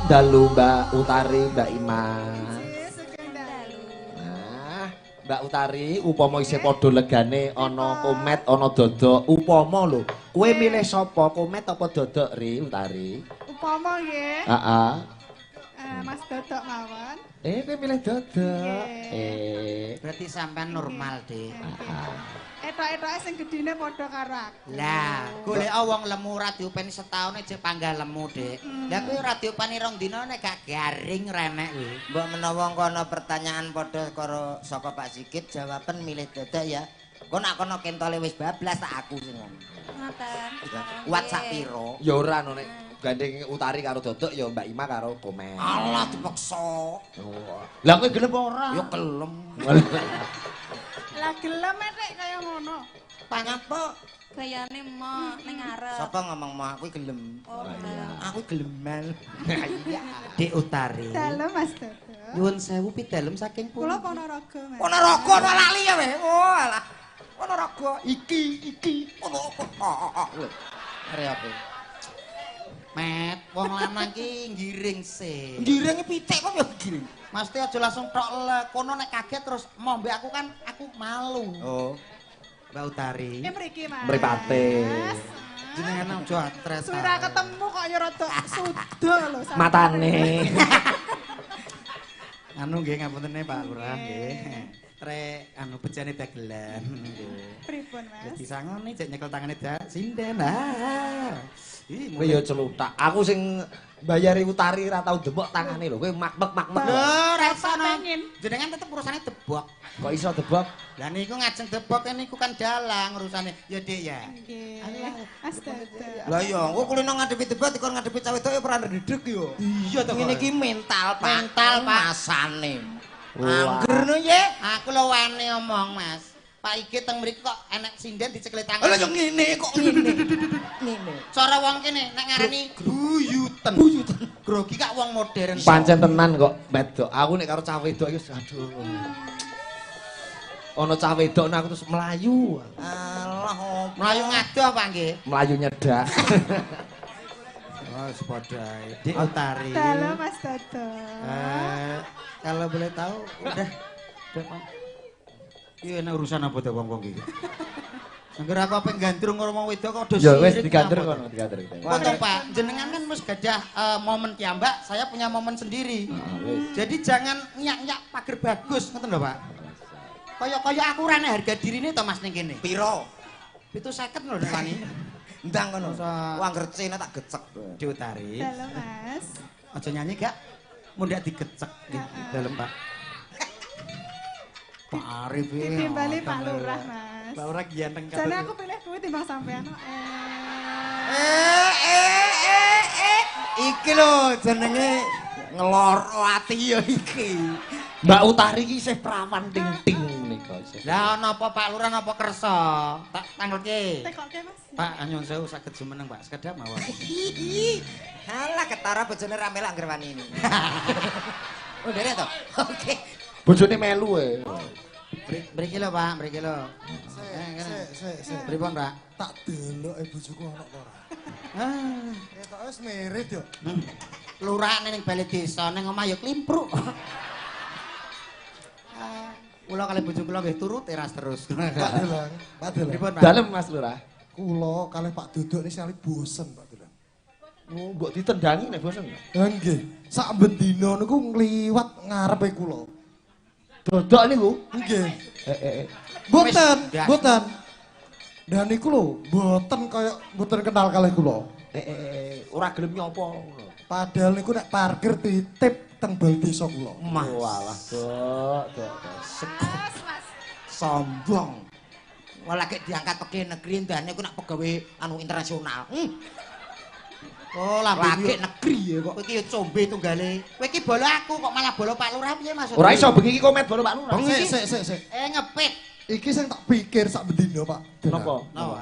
Dalu Mbak Utari, Mbak Ima. Nah, Mbak Utari, upama isih padha legane ana komet, ana dodok, upama lho. Kowe milih sapa, komet apa dodok ri Utari? Upama nggih. Heeh. Mas Dodok mawon. Kowe milih dodok. Berarti sampean normal, Dik. Heeh. Etok-etoke sing gedine padha karo aku. Lah, golek wong lemu ora diopeni setaun aja panggah lemu, Dik. Lah kuwi ora diopeni rong dina nek gak garing renek kuwi. Mbok menawa kono pertanyaan padha karo saka Pak Sigit, jawaban milih dodok ya. Engko nek kono kentole wis bablas tak aku sing ngomong. Ngoten. Kuat sak piro? Ya ora no nek gandeng Utari karo dodok ya Mbak Ima karo komet. Alah dipaksa. Lah kowe gelem ora? Ya gelem. Lah gelem nek kaya ngono. Pangapa? Gayane mo ning ngarep. Sapa ngomong mo aku gelem. Oh, aku geleman. Iya. Dik Utari. Dalem Mas Dodok. Nyuwun sewu pidalem saking pundi? Kula Ponorogo, Mas. Ponorogo ora lali ya weh. Oh alah. Ponorogo iki ono apa? Arep apa? Met, wong lanang ki nggiring sih. Nggiringe pitik kok ya giring. Mesti aja langsung tok le. Kono nek kaget terus mombe aku kan aku malu. Oh. Mbak Utari. Mriki, Mas. Mripate. Jenengan aja atres. Suwe ketemu kok ya rada suda lho. Matane. Anu nggih ngapuntene Pak Lurah nggih. Trek anu bejane dagelan nggih. Pripun, Mas? Disangoni jek nyekel tangane dak sinden. Ah. Ih, kowe ya celutak. Aku sing bayari Utari ora tau demok tangane lho. Kowe mak-mek. Lho, ora iso. Jenengan tetep urusane debok. Kok iso debok? Lah niku ngajeng debok niku kan dalang urusane. Ya Dik ya. Nggih. Astaga. Lah iya, engko kulino ngadepi debok dikon ngadepi cah wedok ya ora ndredeg yo. Iya to. Ngene iki mental, Pak. Mental, Pak. Masane. Angger no ye. Aku lho wani omong, Mas. Pak Igit teng mriki kok enek sinden dicekeli tangan. Lah yo ngene kok ngene. Ngene. Cara wong kene nek ngarani buyuten. Buyuten. Grogi kak wong modern. Pancen tenan kok wedok. Aku nek karo cah wedok iki aduh. Ana cah wedok aku terus mlayu. Alah opo. Mlayu ngadoh Pak nggih. Mlayu nyedak. Oh, sepadha ae. Dik Utari. Halo Mas Dodok. Kalau boleh tahu udah Iya, enak urusan apa to wong-wong iki? Angger aku ape gandrung karo wong wedok kok do Ya wis digandrung kono, digandrung. Wonten Pak, jenengan kan wis gadah momen piyambak, saya punya momen sendiri. Heeh, wis. Jadi jangan nyak-nyak pager bagus, ngoten lho, Pak. Kaya-kaya aku ora enek harga dirine to Mas ning kene. Piro? 750 lho nek wani. Ndang kono. Wong ngercene tak gecek. Dik Utari. Dalem Mas. Aja nyanyi gak? Mundak digecek nggih dalem Pak. Pak Arif iki. Ditimbali Pak Lurah, Mas. Pak Lurah ganteng kabeh. Jane aku pilih kuwi timbang sampean. Iki lho jenenge ngeloro ati ya iki. Mbak Utari iki isih prawan ting-ting niku. Kok. Lah ana apa Pak Lurah napa kersa? Tak tangletke. Tekoke, Mas. Pak nyuwun sewu saged jumeneng Pak, sekedhap mawon. Halah ketara bojone ra melak ngerwani ini. Oh, derek to? Oke. Bojone melu e. Mriki lho Pak, mriki lho. Sik, sik, sik. Pripun Pak? Tak deloke bojoku ana apa ora. Ah, Ketoke wis merit yo. Lurah ning bali desa ning omah ya klimpruk. Ah, kula kali bojo kula nggih turu teras terus. Pak Delang, Pak Delang. Pripun Pak? Dalem Mas Lurah. Kula kalih Pak Duduk niki sekali bosen Pak Delang. Oh, mbok ditendangi nek bosen. Lah nggih, sak bendina niku ngliwat ngarepe kula. Dodok niku. Nggih. Eh. Mboten, Wis, mboten. Dan niku lho, mboten kaya mboten kenal kalih kula. Ora gelem nyopo ngono. Padahal niku nek parkir titip teng bal desa kula. Mas. Walah, Dok, Dok. Mas, Mas. Sombong. Wah lagi diangkat pegawai negeri ndane ku nak pegawai anu internasional. Oh, lambe Lagi negeri ya kok. Kowe iki ya combe tunggale. Kowe iki bolo aku kok malah bolo Pak Lurah piye maksudnya? Ora iso bengi iki komet bolo Pak Lurah. Sik, sik, sik, sik. Ngepit. Iki sing tak pikir sak bendina Pak. Delang. Napa? Napa?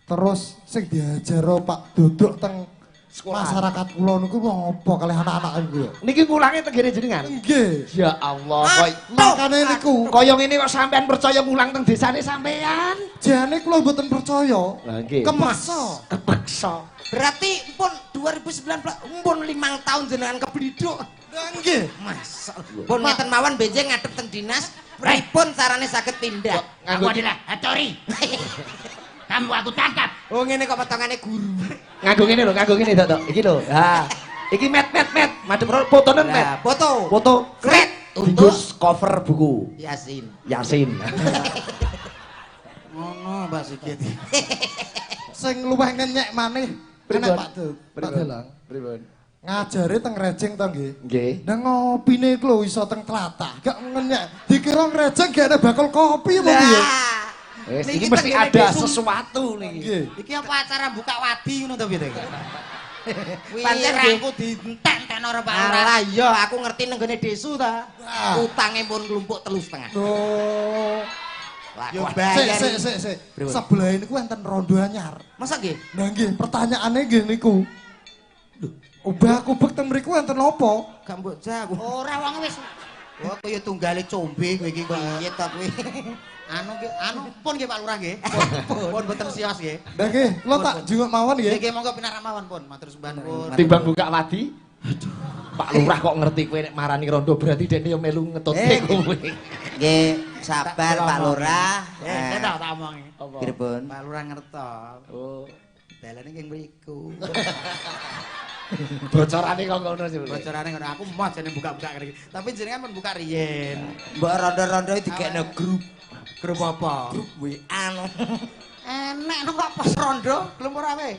Terus sing diajar Pak Duduk teng Sekolah. masyarakat kula niku apa kalih anak-anak niku ya? Niki ngulange teng gene jenengan. Nggih. Ya Allah, koy Makane niku kaya ngene kok sampean percaya ngulang teng desane sampean. jane kula mboten percaya. Lah nggih. Kepaksa. Kepaksa. Berarti pun 2019 pun 5 tahun jenengan kebliduk. Lah nggih. Mas, pun ngeten mawon benjing ngadep teng dinas, pripun carane saged pindah? Nganggo adalah Hatori. Kamu aku tangkap. Oh ngene kok potongane guru. Nganggo ngene lho, nganggo ngene Dok, Dok. Iki lho. Ha. Iki met met met, madhep rono fotonen met. Lah, foto. Foto Kret untuk untuk cover buku Yasin. Yasin. Ngono Mbak Sigit. Sing luwih ngenyek maneh enek Pak Pak Delang. Pripun? Ngajare teng Rejeng to nggih. Nggih. Nah ngopine iku lho iso teng tlatah. Gak ngenyek. Dikira ngrejeng gak ada bakul kopi apa piye? Wis Niki iki mesti teng ada Desu. sesuatu niki. Nggih. Iki apa acara buka wadi ngono to piye to iki? Pancen Wirangku dientek-entekno karo Pak Lurah. Alah iya aku ngerti nang gone desu ta. Ah. Utange pun nglumpuk 3,5. Loh. Lah Yo kuat. Sik bayar. sik sik sik. Sebelah niku enten rondo anyar. Masa nggih? Nah nggih, pertanyaane nggih niku. Ubah-kubek teng mriku enten apa? Gak mbok jak aku. Ora wong wis. Wah kaya tunggale combe kowe iki kok. Piye ta kuwi? Anu nggih, anu pun nggih Pak Lurah nggih. Pun mboten sios nggih. Lah nggih, kula tak junguk mawon nggih. Nggih monggo pinarak mawon pun, matur sembah nuwun. Timbang buka wadi. Pak Lurah kok ngerti kowe nek marani rondo berarti dekne yo melu ngetutke kowe. Nggih, sabar Pak Lurah. Eh, tak tak omongi. Pripun? Pak Lurah ngerto. Oh. Dalane nggih mriku. Bocorane kok ngono sih. Bocorane ngono aku moh jane buka-buka ngene iki. Tapi jenengan pun buka riyen. Mbok rondo-rondo dikekno grup Grup apa? grup WA no. Enek no kok pos rondo, gelem ora kowe?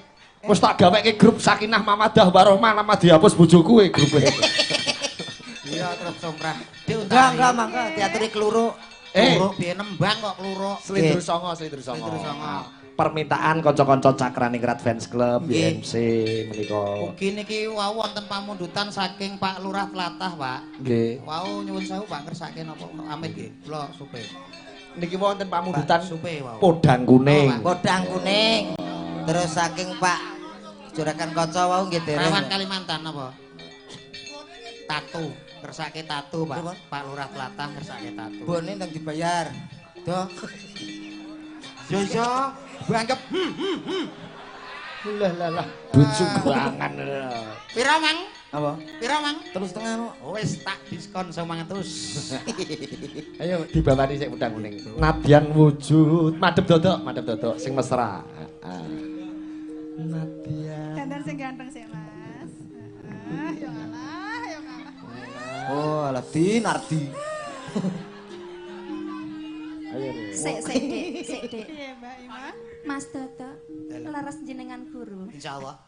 Wis tak gaweke grup Sakinah Mawaddah Warahmah lama dihapus bojoku e grupe. Iya terus somprah. Enggak, enggak, mangga diaturi kluruk. Kluruk piye nembang kok kluruk. Slindro Songo, Slindro Songo. Slindro Songo. Permintaan kanca-kanca Cakraningrat Fans Club Nggih. BMC menika. Ugi niki wau wonten pamundutan saking Pak Lurah Tlatah, Pak. Nggih. Wau nyuwun sewu Pak ngersake napa amit nggih. Kula supe. Niki wonten pamundutan Pak, supe wau. Podang Kuning. Oh, Podang kuning. Terus saking Pak Juragan Kaca wau nggih dereng. Rawan Kalimantan napa? Tatu, ngersake tatu, Pak. Pripun? Pak Lurah Tlatah ngersake tatu. Bone ndang dibayar. Doh. Yo yo, anggap Lah lah lah. Bojo bangan. pira, Mang? Apa? Pira, Mang? 3,5 no. Wis tak diskon 900. Ayo dibawani sik Podang Kuning. Nadyan wujud, madhep dodok, madhep dodok sing mesra. Heeh. Nadyan. Dandan sing ganteng sih, Mas. Ah, ya ngalah, ya ngalah. Oh, alah Din Ardi. Ayo. Sik sik Dik, sik Dik. Piye, Mbak Ima? Mas Dodo, leres jenengan guru. Insyaallah.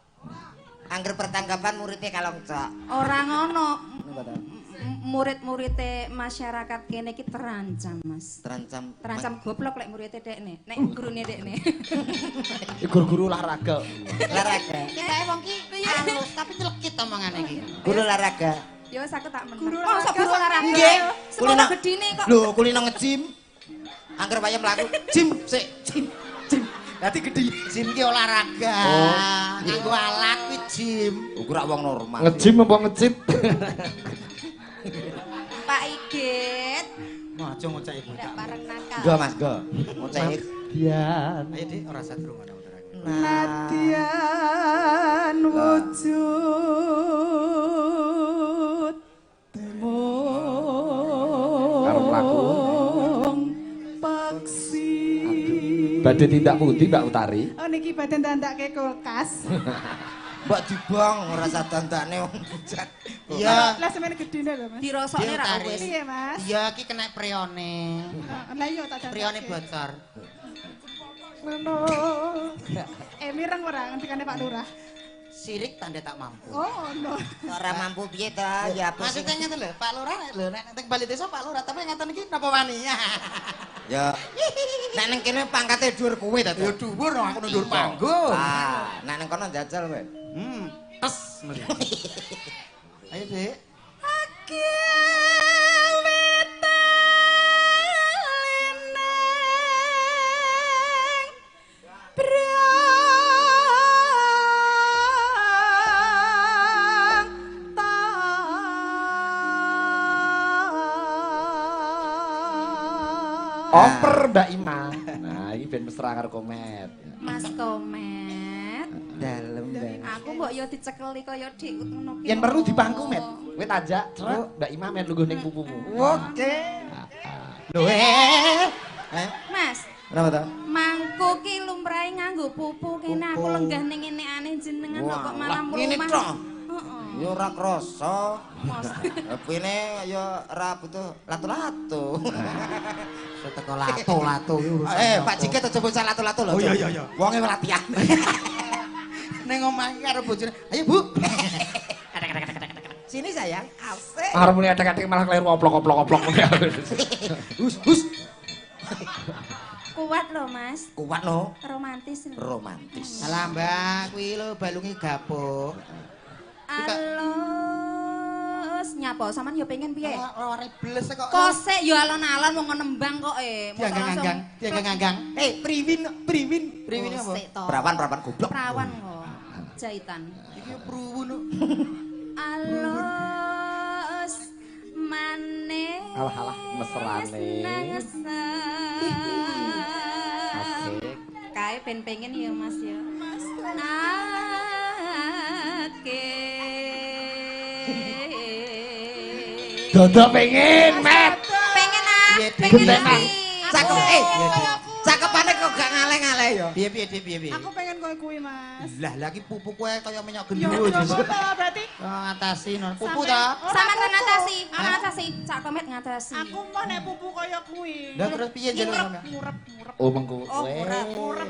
Angger pertanggapan muridnya kalong cok. Ora ngono. Murid-muride masyarakat kene iki terancam, Mas. Terancam. Terancam goblok lek muridé dekne, nek gurune dekne. Iki guru-guru olahraga. Olahraga. Kita wong ki halus tapi nyelekit omongane iki. Guru olahraga. Ya wis aku tak menang. Guru Masa olahraga guru olahraga? Nggih. Sekolah gedine kok. Lho, kulino nge-gym. Angger wayah mlaku gym sik, gym, gym. Dadi gedhe gym ki olahraga. Nganggo alat kuwi gym. Ukur wong normal. Nge-gym apa ngecit? Pak Igit. Aja ngoceki bocah. Ndak pareng nakal. Go Mas, go. Ngoceki. Dian. Ayo Dik, ora sadurung ngono utarake. Nadyan wujud temu. Karo mlaku. Paksi. Badhe tindak pundi Mbak Utari? Oh niki badhe dandake kulkas. Mbak dibong ora sadandane wong bujat. Iya. Lah semene gedene lho Mas. Dirosokne ra wis. Piye Mas? Iya iki kena preone. Lah iya tak dandake. Preone bocor. Ngono. Mireng ora ngendikane Pak Lurah. Sirik tanda tak mampu. Oh ngono. Ora mampu piye ta? Ya apa sih? Maksudnya ngeten lho, Pak Lurah lho nek teng Bali Desa Pak Lurah, tapi ngeten iki napa wani? Ya. Nek ning kene pangkate dhuwur kowe ta. Ya dhuwur aku nundur panggung. Ah, nek ning kono njajal kowe. Tes mrene. Ayo, Dik. Oper Mbak Ima. Nah, iki ben mesra karo Komet. Mas Komet. Dalem banget. Aku mbok yo dicekeli kaya dik ngono ki. Yen perlu dipangku, Met. Kowe tanjak, crek, Mbak Ima men lungguh ning pupumu. Oke. Lho eh. Mas. Kenapa ta? Mangku ki lumrahe nganggo pupu kene aku lenggah ning ngene aneh jenengan kok malah mrumah. Ngene tok. Heeh. Ya ora krasa. Pine ya ora butuh latu-latu. Teko lato-lato iki urusan. Pak Jikit aja bocah lato-lato lho. Oh iya iya iya. Wonge latihan. Ning omah iki karo bojone. Ayo, Bu. Sini sayang. Asik. Arep muni atik-atik malah kleru oplok-oplok-oplok. Hus hus. Kuat lho, Mas. Kuat lho. Romantis lho. Romantis. Alah, Mbak, kuwi lho balunge gapuk. Alus nyapa sampean yo pengen piye? Ora bles kok. Kosek yo alon-alon wong nembang kok Dianggang-anggang, dianggang-anggang. Priwin, priwin. Priwin apa? Perawan-perawan goblok. Perawan kok. Jahitan. Iki yo pruwun kok. Alus manis. Alah-alah mesrane. Asik. Kae ben pengen ya Mas ya. Mas. Nake. Dodo pengen, Met. Pengen ah. Pengen iki. Cakep cakepane kok gak ngaleh-ngaleh ya. Piye piye piye piye. Aku pengen koyo kuwi, Mas. Lah lagi pupu kowe kaya minyak Ya gendruwo. ojo berarti. Ngatasi non pupu ta? Sampeyan ngatasi, ngatasi, Cak Komet ngatasi. Aku mau nek pupu kaya kuwi. Lah terus piye jeneng sampeyan? Murep, murep. Oh mengko. Oh, murep.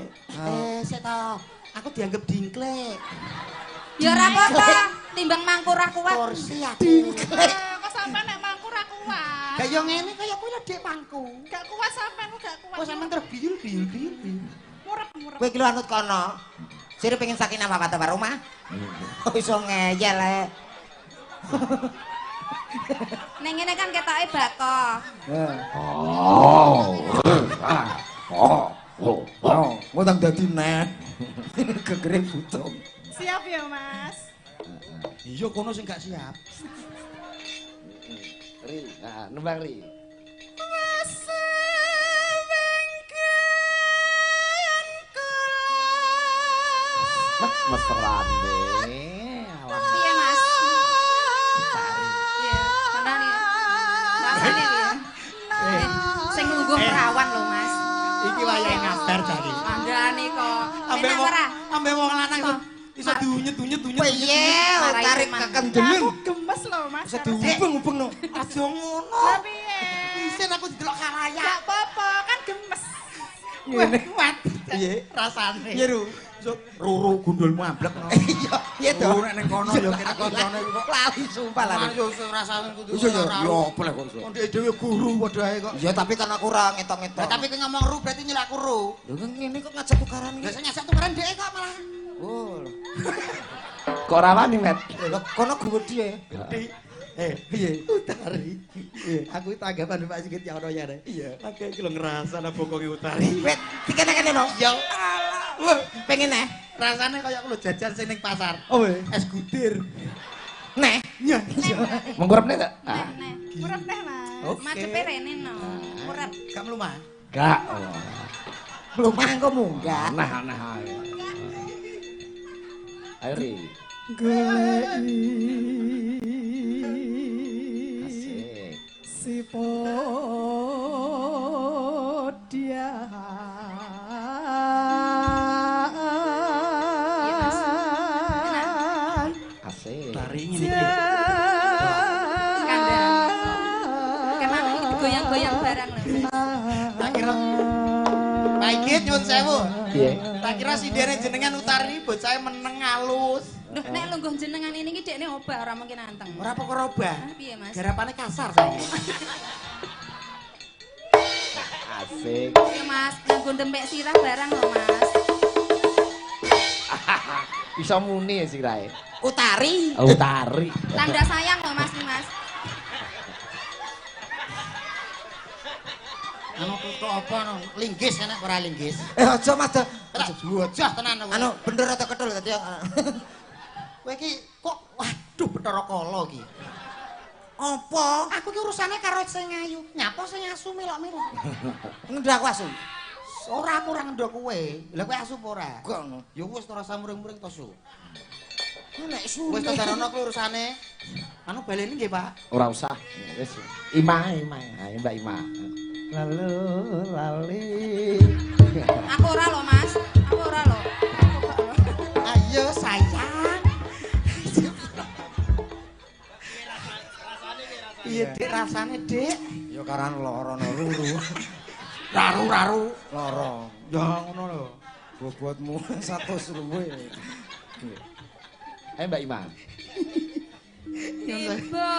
Sik ta. Aku dianggap dingklek. Ya ora apa-apa, timbang mangku ra kuat. Kursi aku. Dingklek. Kok sampean nek mangku ra kuat. Gak yo ngene kaya kuwi lho Dik mangku. Gak kuat sampean kok gak kuat. Kok sampean terus biyul biyul biyul. Murep murep. Kowe iki lho anut kono. Sire pengen sakinah apa ta rumah? Kok iso ngeyel ae. Ning ngene kan ketoke bako. Oh. Oh. Oh. Oh, ngutang dadi neh. Gegere butung. Siap ya, Mas. Iya kono sing gak siap. Ri, nah, nembang Ri. Wah, mesrane. Piye, Mas? Piye? Kandhane. Rasane piye? Sing lungguh perawan lho, Mas. Iki wayahe ngabar jane. Kandhane kok. Enak ora? Ambe wong lanang iso diunyet-unyet-unyet. Piye tarik kekendelen. Aku gemes lho, Mas. Iso diubeng-ubeng no. Aja ngono. Lah piye? Isin aku didelok karayak. Gak apa-apa, kan gemes. Ngene kuat. Piye rasane? Piye, Ru? Ruru gundulmu amblek no. Iya, piye to? Ruru nek ning kono ya kene kancane kok. Lali sumpah lali. Yo rasane kudu. Iso ya, ya apa lah kok iso. Ndek dhewe guru padha ae kok. Ya tapi kan aku ora ngetok-ngetok. Lah tapi kowe ngomong ru berarti nyelak aku ru. Lho ngene kok ngajak tukaran iki. Lah sing ngajak tukaran dhek kok malah. Oh. Kok ora wani, Met? Lho kono gedhe. Gedhe. Piye? Utari. Aku tanggapan Pak Sigit ya ono ya. Iya. Aku iki lho ngrasane bokonge Utari. Wit, dikene-kene no. Ya. Wah, pengen neh. Rasane kaya aku lho jajan sing ning pasar. Oh, weh. Es gudir. Neh. Iya. Mengkurep nih tak? Neh, neh. Murep neh, Mas. Oke. Madepe rene no. Murep. Gak mlumah. Gak. Belum kok munggah. Aneh aneh ae. Ayo Ri. Goleki Asik. si dia. Asik. Tari ngene iki. Kandang. Kenapa iki digoyang-goyang barang lho, Mas. Tak kira Pak Igit nyuwun sewu. Piye? Tak kira sindene jenengan Utari bocah meneng alus. Duh, nek lungguh jenengan ini iki dekne obah ora mungkin anteng. Ora perkara obah. Ah, piye, Mas? Garapane kasar saiki. Asik. Iya, Mas, nganggo ndempek sirah barang lho, Mas. Bisa muni ya sirahe. Utari. Utari. Tanda sayang lho, Mas, iki, Mas. Anu kutuk apa no? Linggis enak ora linggis? Eh aja Mas. Tak bocah tenan aku. Anu bener atau ketul tadi. Kowe iki kok waduh Bathara Kala iki. Apa? Aku iki urusane karo sing ayu. Nyapa sing asu melok-melok. Ngendha aku asu. Ora aku ora ngendha kowe. Lah kowe asu apa ora? Gak ngono. Ya wis ora usah muring-muring to su. Nek su. Wis to darono kuwi urusane. Anu baleni nggih, Pak. Ora usah. Wis. Ima, Ima. Ayo Mbak Ima. Lalu lali. Aku ora lho, Mas. Aku ora lho. Aku gak lho. Ayo sayang. Piye Dik rasane, Dik? Ya karan lara no ruru. Raru-raru. Lara. Ya ngono lho. Bobotmu 100 luwe. Ayo Mbak Ima. Tiba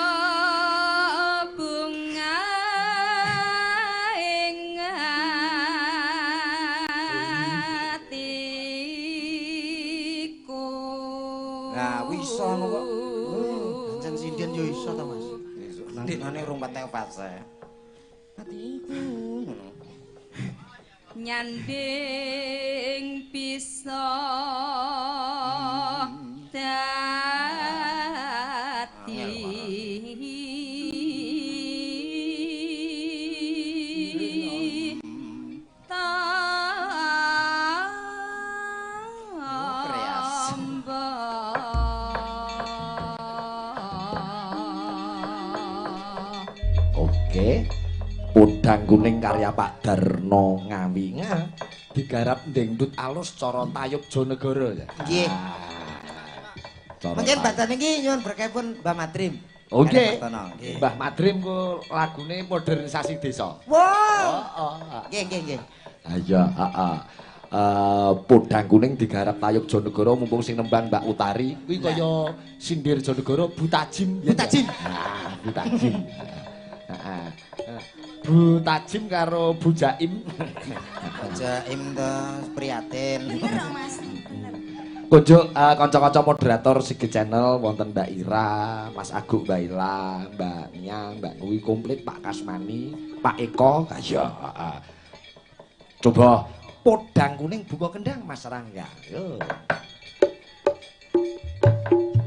bunga ing atiku. Nah, iso ngono kok. Pancen sinden yo iso ta, Mas. Dinane rung patek fase. Atiku ngono. Nyanding bisa dadi tamba. Oke. Podang Kuning karya Pak Darno Ngawi. Digarap dangdut alus cara tayub Jonegoro ya. Nggih. Cara Mungkin tayub. badan iki nyuwun berkahipun Mbah Madrim. Oke. Kalih Pak Tono, nggih. Mbah Madrim ku lagune modernisasi desa. Wow. Oh, oh. Nggih, nggih, nggih. Ayo, heeh. Podang Kuning digarap tayub Jonegoro mumpung sing nembang Mbak Utari kuwi kaya sindir Jonegoro Bu Tajim. Bu Tajim. Nah, Bu Tajim. Heeh. Bu Tajim karo Bu Jaim. Bu Jaim to prihatin. Bener dong, Mas. Bener. Kunjuk kanca-kanca moderator Sigit Channel wonten Mbak Ira, Mas Aguk, Mbak Ila, Mbak Nia, Mbak Nui komplit, Pak Kasmani, Pak Eko. Ayo, heeh. Coba Podang Kuning buka kendang Mas Rangga. Yo. Thank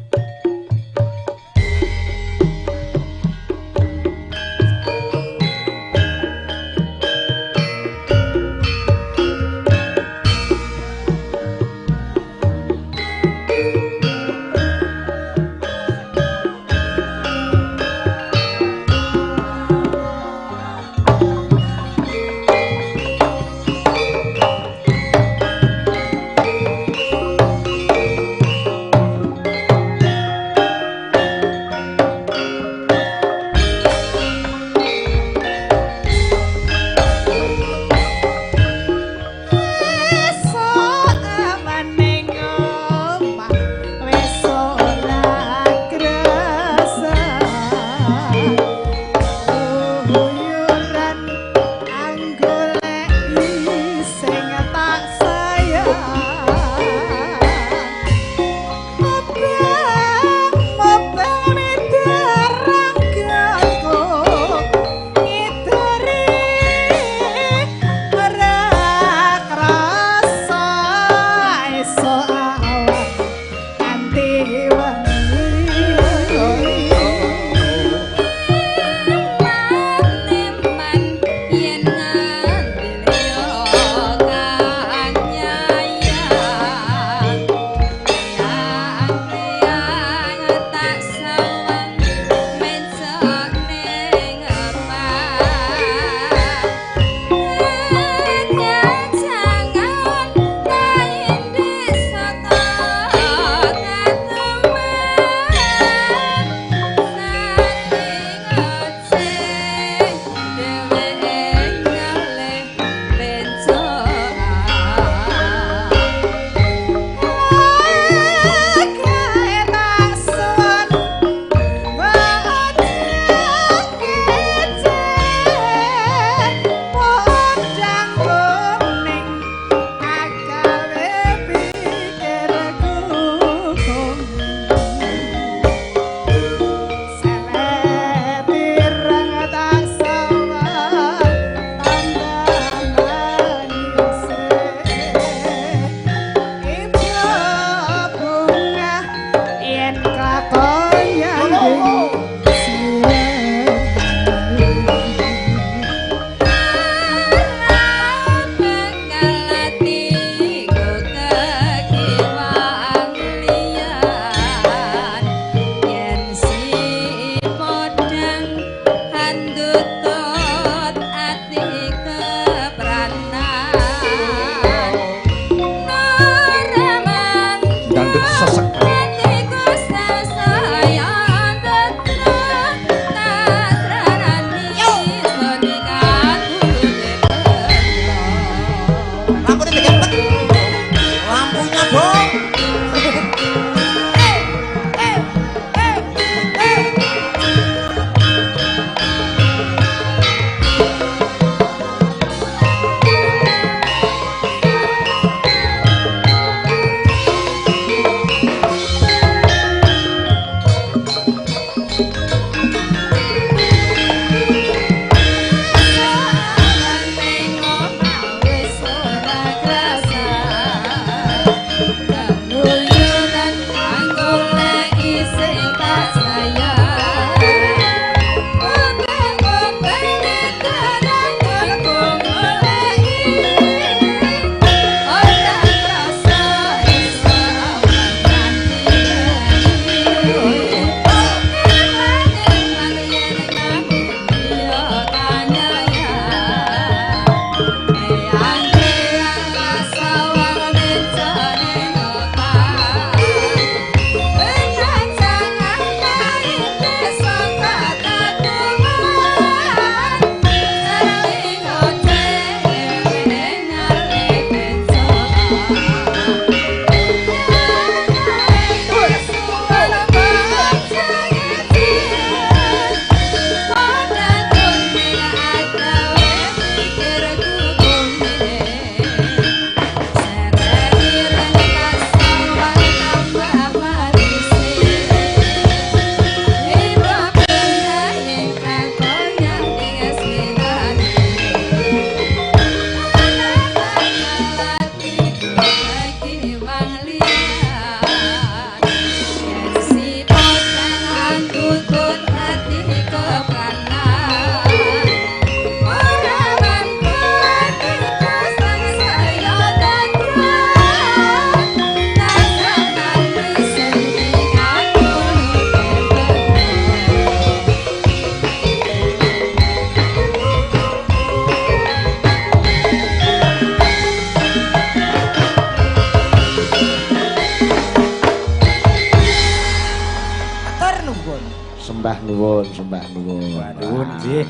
nuwun, sembah nuwun. Nuwun nggih.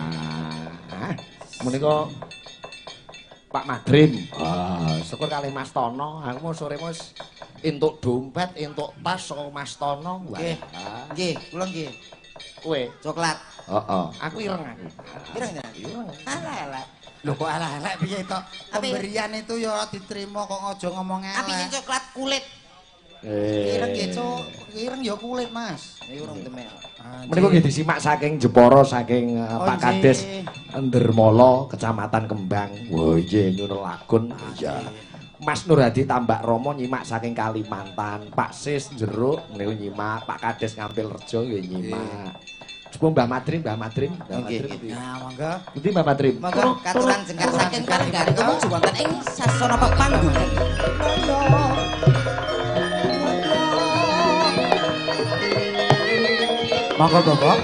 Menika Pak Madrim. Ah, syukur kalih Mas Tono. Aku mau sore wis entuk dompet, entuk tas saka Mas Tono. Nggih. Nggih, kula nggih. Kowe coklat. Heeh. Aku ireng aku. Ireng ta? Ireng. Alah alah. Lho kok alah alah piye to? Pemberian itu ya ora diterima kok aja ngomong elek. Tapi sing coklat kulit. Ireng nggih, Cuk. Ireng ya kulit, Mas. Ya urung temel. Menika nggih disimak saking Jepara saking Pak Kades Ndermala, Kecamatan Kembang. Wah, nggih nyuwun lagun. Iya. Mas Nurhadi Tambak Romo nyimak saking Kalimantan, Pak Sis Jeruk menika nyimak, Pak Kades Ngampil Rejo nggih nyimak. Coba Mbah Madrim, Mbah Madrim, Mbah Madrim. Nah, monggo. Pundi Mbah Madrim? Monggo katuran jengkar saking warga tumuju wonten ing sasana pepanggungan. Monggo Bapak.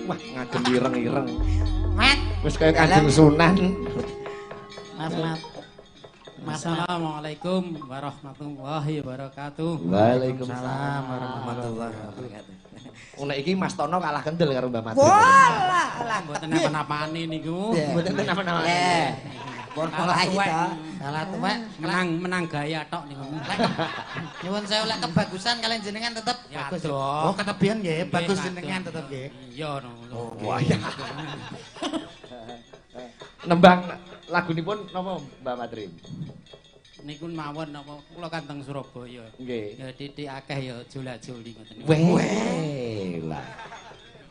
Wah, ngagem ireng-ireng. Mat, wis kaya Kanjeng Sunan. Mas, Mat. Assalamualaikum warahmatullahi wabarakatuh. Waalaikumsalam warahmatullahi wabarakatuh. Nek iki Mas Tono kalah kendel karo Mbah Madrim. Walah, alah. Mboten napa-napane niku. Mboten napa-napane. Pun mulai to. Kalah tuwek, menang gaya tok niku. Nyuwun sewu lek kebagusan kalian jenengan tetep bagus. Oh, ketebihan nggih, bagus jenengan tetep nggih. Iya no. Wah ya. Nembang lagunipun napa Mbah Madrim? Niku mawon napa kula kan teng Surabaya. Nggih. Ya titik akeh ya jula-juli ngoten niku. Weh lah.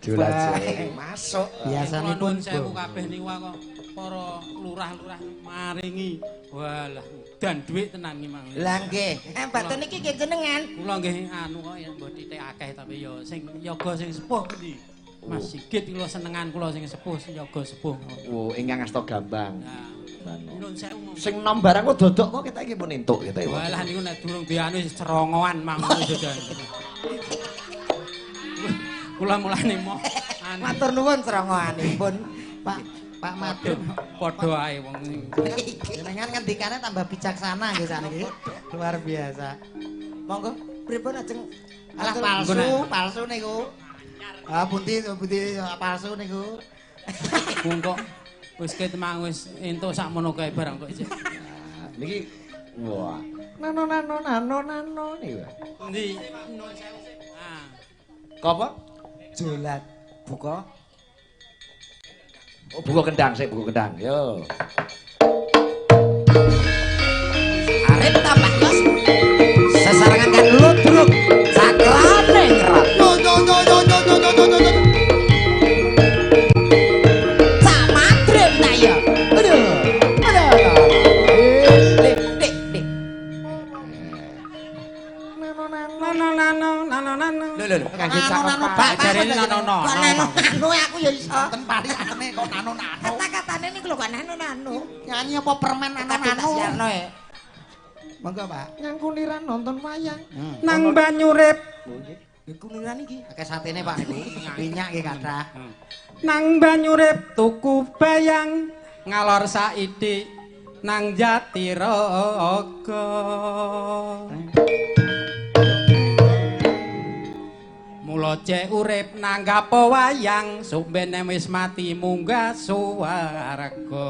Jula-juli masuk. Biasanipun sewu kabeh niku kok para lurah-lurah maringi. Walah, dan dhuwit tenan iki mang. Lah nggih. Mboten niki nggih jenengan. Kula nggih anu kok ya mbok titik akeh tapi ya sing yoga sing sepuh pundi. Mas Sigit kula senengan kula sing sepuh yoga sepuh. Oh, ingkang asta Gambang. Sing nom barang kok dodok kok kita iki pun entuk kita iki. Walah niku nek durung dianu wis cerongoan mang ngono. Kula mulane mo. Matur nuwun cerongoanipun, Pak Pak Madrim. Padha ae wong jenengan ngendikane tambah bijaksana nggih sakniki. Luar biasa. Monggo pripun ajeng alah palsu, palsu niku. Ah pundi pundi palsu niku. Wong kok wis ket mang wis entuk sakmono kae barang kok isih. Niki wah. Nano nano nano nano niku. Endi? Ah. Apa? Jolat buka. Oh, buka kendang sik, buka kendang. Yo. Arep tambah yos. Sesarengan kan ludruk sakrane ngerat. Yo yo yo yo yo yo yo yo. Cak Madrim ta ya. Aduh. Aduh. Dik dik dik. Nano nano nano nano nano. Lho lho lho, kangge cak Pak jarene nano nano. Nano aku ya iso. Ten pariyane kok nano nano. Kata-katane niku lho kok nano nano. Nyanyi apa permen nano nano. E. Monggo Pak. Nyang Kuniran nonton wayang. Nang Banyurip. Kuniran iki akeh satene Pak niku. Minyak nggih kathah. Nang Banyurip tuku bayang ngalor saiki nang Jatirogo. Mula cek urip nanggap wayang sok ben wis mati munggah swarga.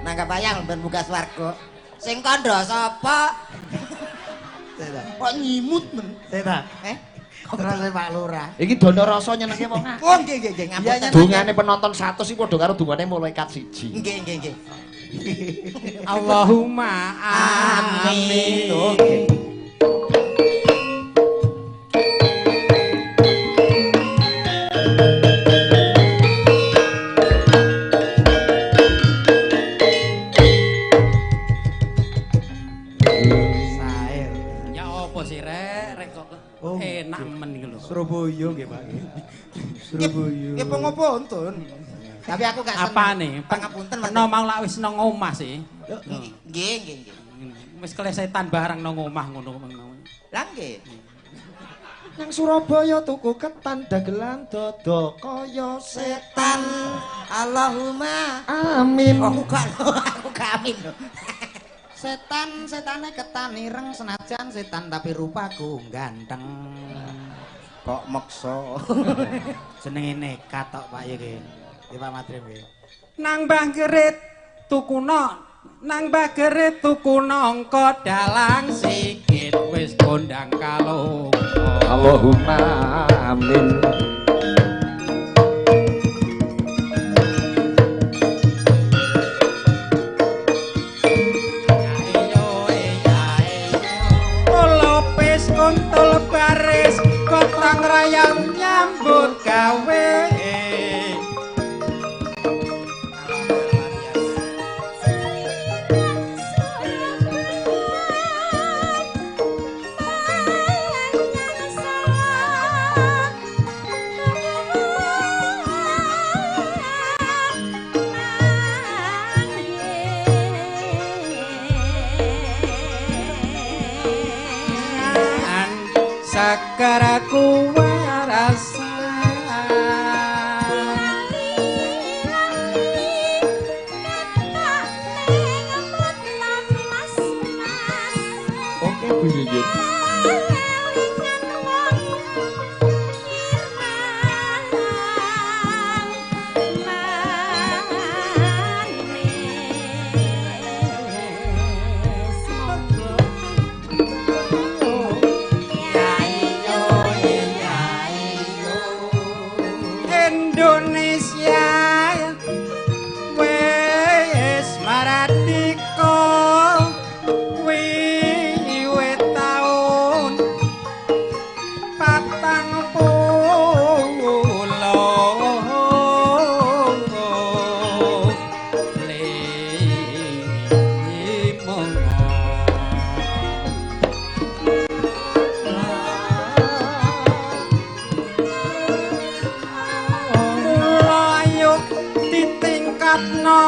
Nanggap wayang ben munggah swarga. Sing kandha sapa? Kok nyimut men. Seta. Terus Pak Lurah. Iki dono rasa nyenengke wong akeh. Oh nggih nggih nggih ngapunten. Dungane penonton 100 iki padha karo dungane malaikat 1. Nggih nggih nggih. Allahumma amin. Oke. Sae. Ya apa sih rek rek kok enak men iki lho. Surabaya nggih Pak. Surabaya. Nggih apa ngopo Ntun? Tapi aku gak seneng. Apane? Pangapunten Mas. Peno mau lak wis nang omah sih. Nggih nggih nggih. Wis kelesetan barang nang omah ngono. Lah nggih. Nang Surabaya tuku ketan dagelan dodo kaya setan. Allahumma amin. Aku gak aku gak amin. Setan setane ketan ireng senajan setan tapi rupaku ganteng. Kok meksa. Jenenge nekat tok Pak iki. Nggih Pak Madrim nggih. Nang Mbah Gerit tuku nang Mbah Gerit tuku nangka dalang Sigit wis kondang kalungka. Allahumma amin. Lopes kontol baris kotang rayang nyambut gawe. Sakaraku warasan Oke Bu Yuyun. Indonesia wis maradika wiwit taun 45. Mula ayo ditingkatno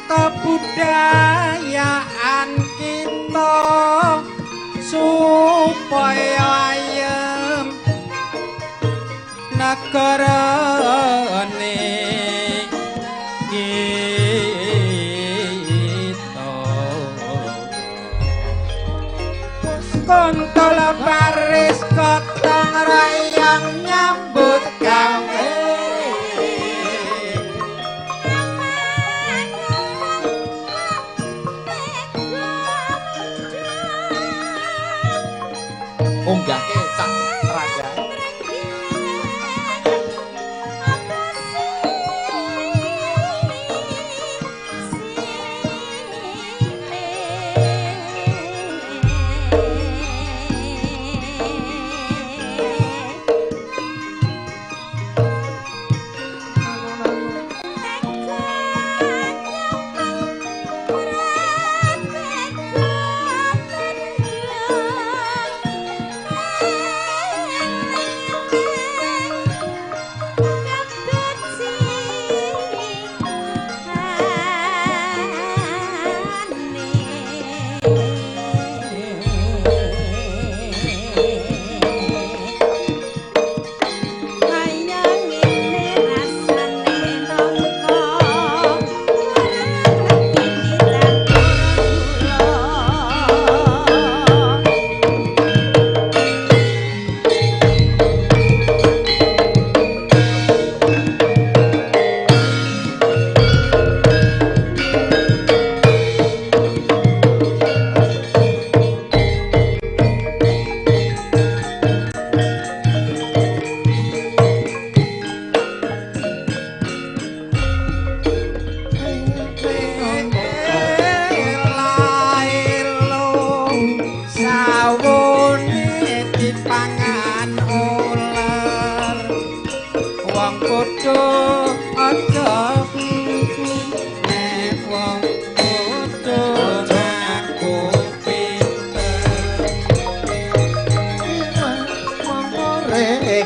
kebudayaan kita supaya ayem negarane kita. Kontol baris kotong rayang nyambut gawe. Unggahke Cak Rangga.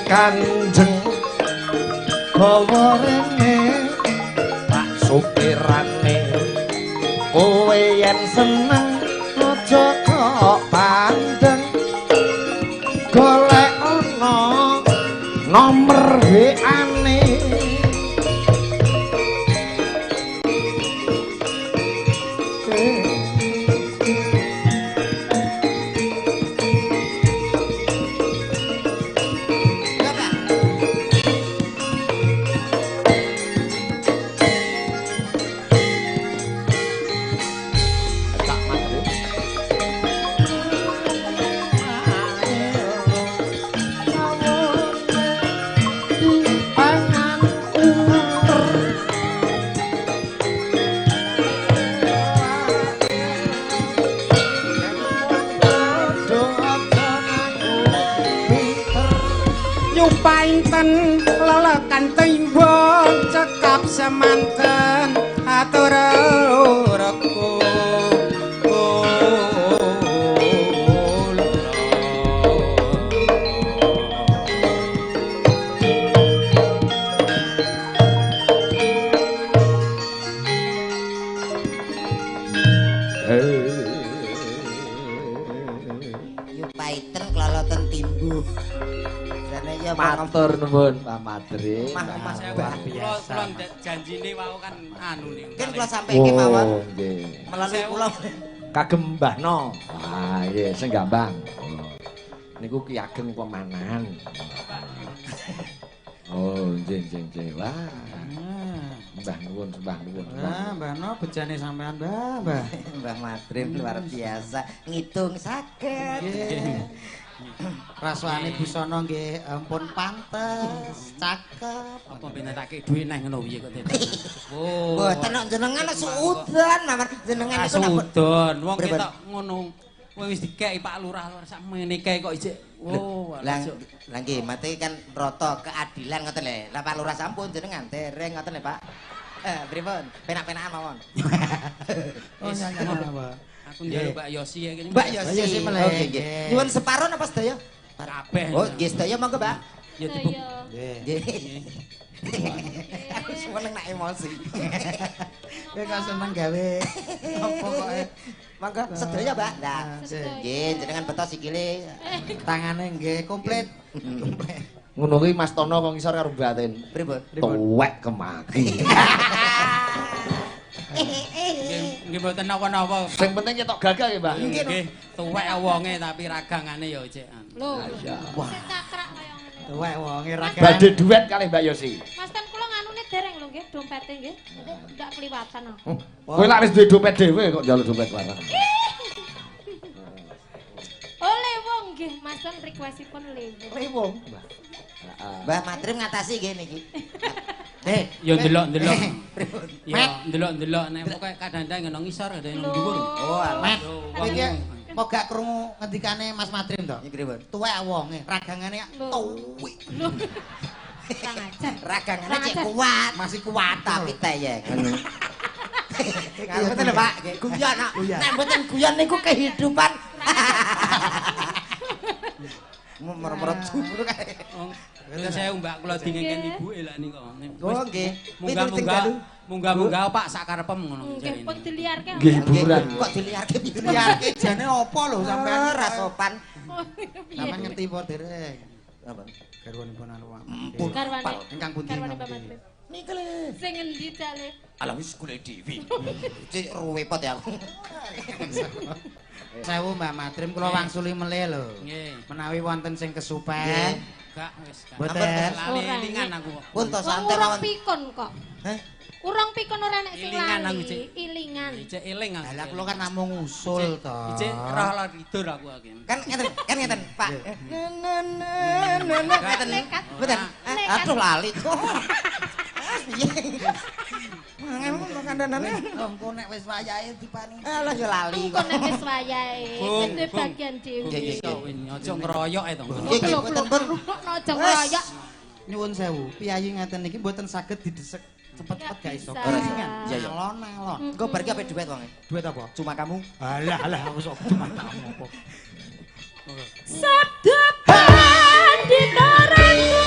Kanjeng bawa rene Pak supirane, kowe yen seneng kok pandeng golek ana nomor WA-ne. Nyupainten lelekan timbang cekap semanten atur reku. Nyupaiten kloloten timbu. Jane ya Matur nuwun Pak Madri. Mas Kula kula janjine wau kan anu niku. Kan kula sampeke mawon. Oh, nggih. Melalui kula. Kagem Mbah No. Wah, nggih sing gampang. Niku Ki Ageng Pemanahan. Oh, nggih nggih nggih. Wah. Mbah nuwun, mbah nuwun. Lah, Mbah No bejane sampean, Mbah, Mbah. Mbah Madrim luar biasa, ngitung saged. Nggih. Raswane busana nggih ampun pantes, cakep. Apa ben tak kei dhuwit neh ngono piye kok tenan. Oh. Mboten kok jenengan suudon, Mawar. Jenengan niku napa? Suudon, wong ketok ngono. Kowe wis dikeki Pak Lurah sakmene kae kok ijek. Oh, lah lah nggih, mate kan rata keadilan ngoten lho. Lah Pak Lurah sampun jenengan dereng ngoten lho, Pak. Pripun? Penak-penakan mawon. Oh, nyanyi apa? Aku njaluk Mbak Yosi ya kene. Mbak Yosi. Oke, nggih. Nyuwun separo napa sedaya? Kabeh. Oh, nggih sedaya monggo, Mbak. Ya dibuk. Nggih. Aku seneng nak emosi. Kowe kok seneng gawe apa kok. Monggo sedaya, Mbak. Lah, nggih jenengan beto sikile. Tangane nggih komplit. Komplit. Ngono kuwi Mas Tono kok ngisor karo batin. Pripun? Tuwek kemaki. Nggih mboten napa-napa. Sing penting ketok gagah nggih, Mbak. Nggih, tuwek wonge tapi ragangane ya ijek. Lho. Wah. Sik cakrak kaya ngene. Tuwek wonge ragangan. Badhe duet kalih Mbak Yosi. Mas Tan kula nganune dereng lho nggih dompete nggih. Ndak kliwatan aku. Kowe lak wis duwe dompet dhewe kok njaluk dompet barang. Oh, lewung nggih, Mas Tan requestipun lewung. Lewung. Mbah Madrim ngatasi nggih niki. Ya ndelok-ndelok. Ya ndelok-ndelok nek pokoke kadang-kadang ngono ngisor kadang ngono dhuwur. Oh, Met. Iki kok gak krungu ngendikane Mas Madrim to? Iki pripun? Tuwek wonge, ragangane tuwek. Kurang ajar. Ragangane cek kuat, masih kuat tapi teyek. Ngoten lho, Pak. Guyon kok. Nek mboten guyon niku kehidupan. Merem-merem ngono kae. Nyuwun sewu Mbak, kula dingengken ibuke lha niku. Oh nggih. Munggah-munggah Pak sakarepem ngono Nggih, pun diliarke. Nggih hiburan. Kok diliarke piye? Diliarke jane apa lho sampean ora sopan. Sampean ngerti apa dereng? Apa? Garwanipun anu. Garwane. Ingkang pundi? Garwane Mbak Madrim. Niku lho. Sing endi jale? Alah wis golek dhewe. Cek repot ya aku. Sewu Mbak Madrim kula wangsuli melih lho. Nggih. Menawi wonten sing kesupen. Gak wis. Mboten. Lali elingan aku kok. Pun to santai Wong urung mawon. pikun kok. Heh? Urung pikun ora nek sing Ilingan aku, lali. Cik. Ilingan. Ijek eling aku. Lah kula kan namung usul to. Ijek roh lor tidur aku iki. Kan ngeten, kan ngeten, Pak. Ngeten. Mboten. Aduh lali. Piye? Mangan kandhanane. Engko nek wis wayahe dipani. Alah ya lali Engko nek wis wayahe, Bung, duwe bung. bagian dhewe. Nggih, Iso aja ngeroyok e to. Nggih, nggih, mboten pun. Aja ngeroyok. Nyuwun sewu, piyayi ngeten niki mboten saged didesek cepet-cepet gak iso. Gak bisa. Iya, iya. Alon-alon. Engko bar iki ape duet wonge? Duet apa? Cuma kamu. Alah alah aku sok cuma kamu apa. Sabda panditaranku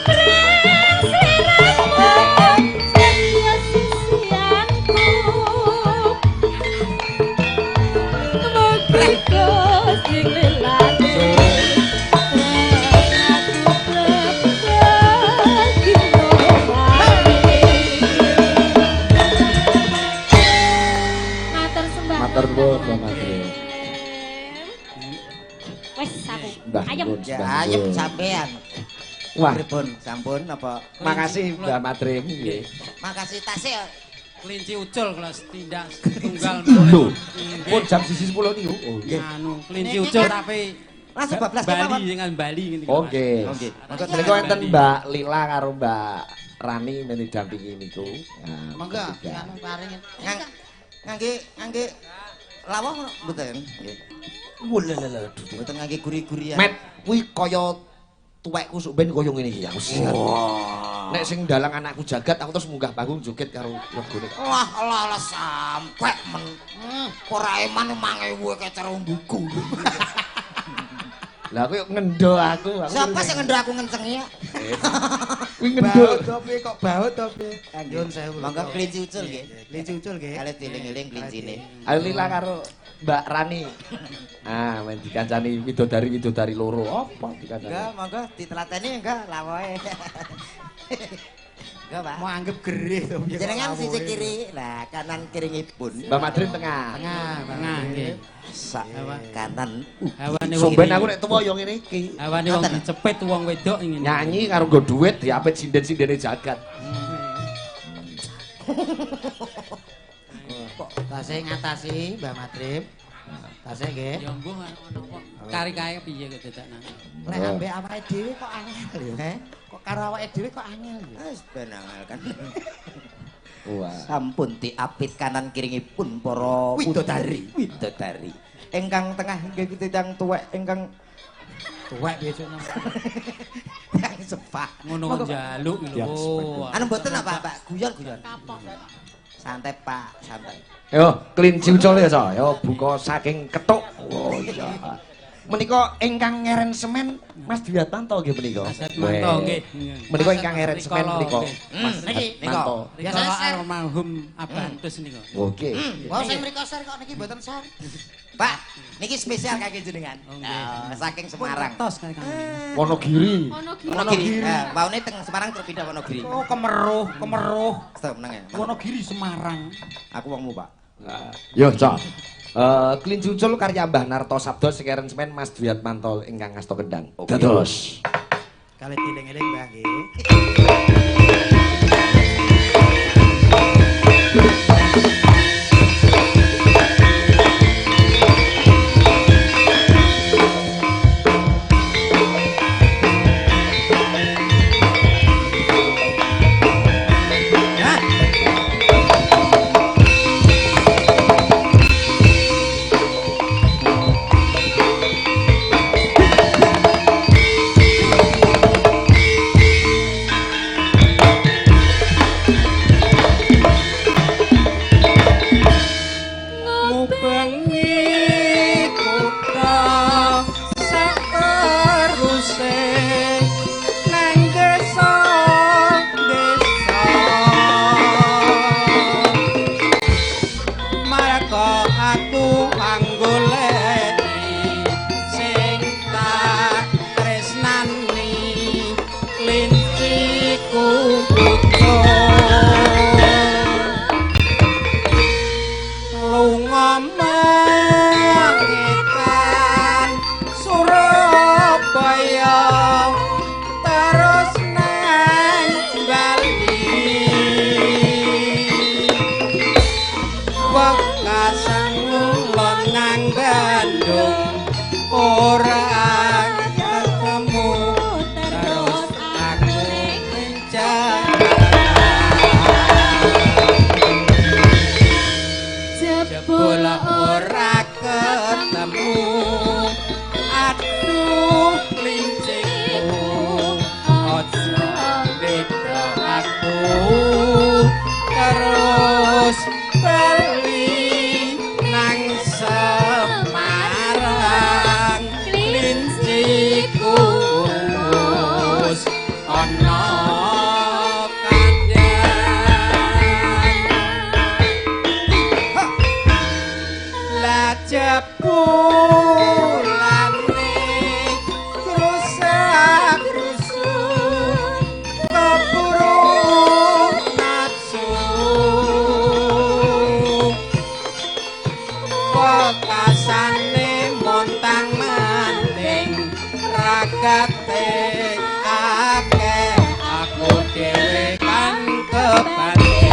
pring sliramu dadi sisianku. Mugi Ayem. Ya ayem sampean. Wah, Pripun sampun apa? Makasih Mbak Madrim nggih. Makasih tasih. Kelinci ucul kalau tindak tunggal. Lho, pun jam 1.10 niku. Oh, nggih. Anu, kelinci ucul tapi langsung bablas Bali dengan Bali ngene iki. Oke. Oke. Monggo menika enten Mbak Lila karo Mbak Rani men didampingi niku. Nah, Monggo anu paringin. Ngangge ngangge lawang mboten nggih. Wah, mboten ngangge guri-gurian. Met kuwi kaya tuwekku sok ben kaya ngene iki aku. Nek sing dalang anakku jagat aku terus munggah panggung joget karo legone. Lah lah lah sampe men. Ora eman 5000 kecer mbuku. Lah aku ngendo aku. Siapa sing ngendo aku ngencengi ya? Kuwi ngendo. Baut to piye kok baut to piye? Nyun sewu. Monggo kelinci ucul nggih. Kelinci ucul nggih. Kalih dieling-eling kelincine. Ayo Lila karo Mbak Rani. Ah, men dikancani widodari-widodari loro apa dikancani? Enggak, monggo ditelateni enggak lawohe. Enggak, Pak. Mau anggap gerih to piye. Jenengan sisi kiri, lah kanan kiringipun. Mbak Madrim tengah. Tengah, tengah nggih. Sak kanan. Hawane wong. Somben aku nek tuwa ya ngene iki. Hawane wong dicepit wong wedok ngene. Nyanyi karo nggo duit diapit sinden-sindene jagat. Kok tasih ngatasi Mbak Madrim. Tasih nggih. Ya mbuh ana kok kari kae piye kok dadakna. Lek ambek awake dhewe kok angel ya, he? Kok karo awake dhewe kok angel ya. Wis ben angel kan. Wah. Sampun diapit kanan kiringipun para widodari. Widodari. Ingkang tengah nggih tiyang tuwek ingkang tuwek piye cuk. Tiyang sepah. Ngono njaluk lho. Anu mboten apa Pak, guyon-guyon. Santai Pak, santai. Yo, kelinci ucul ya, Cok. Yo buka saking kethuk. Oh iya. Menika ingkang ngeren semen Mas Dwiatmanto nggih menika. Mas Dwiatmanto nggih. Menika ingkang ngeren semen menika. Mas niki Manto. Biasane almarhum Abantus nika. Oke. Wah, sing mriko share kok niki mboten share. Pak, niki spesial kangge jenengan. Saking Semarang. Wonogiri. Wonogiri. Waune teng Semarang terus pindah Wonogiri. Oh, kemeruh, kemeruh. Stop meneng ya. Wonogiri Semarang. Aku wongmu, Pak. Yo, Cok. Kelinci ucul karya Mbah Narto Sabdo sekeren semen Mas Dwiatmanto ingkang ngasta kendang. Dados. Kalih dieling-eling Mbah nggih. Tiragate akeh aku dhewe kan kepancing.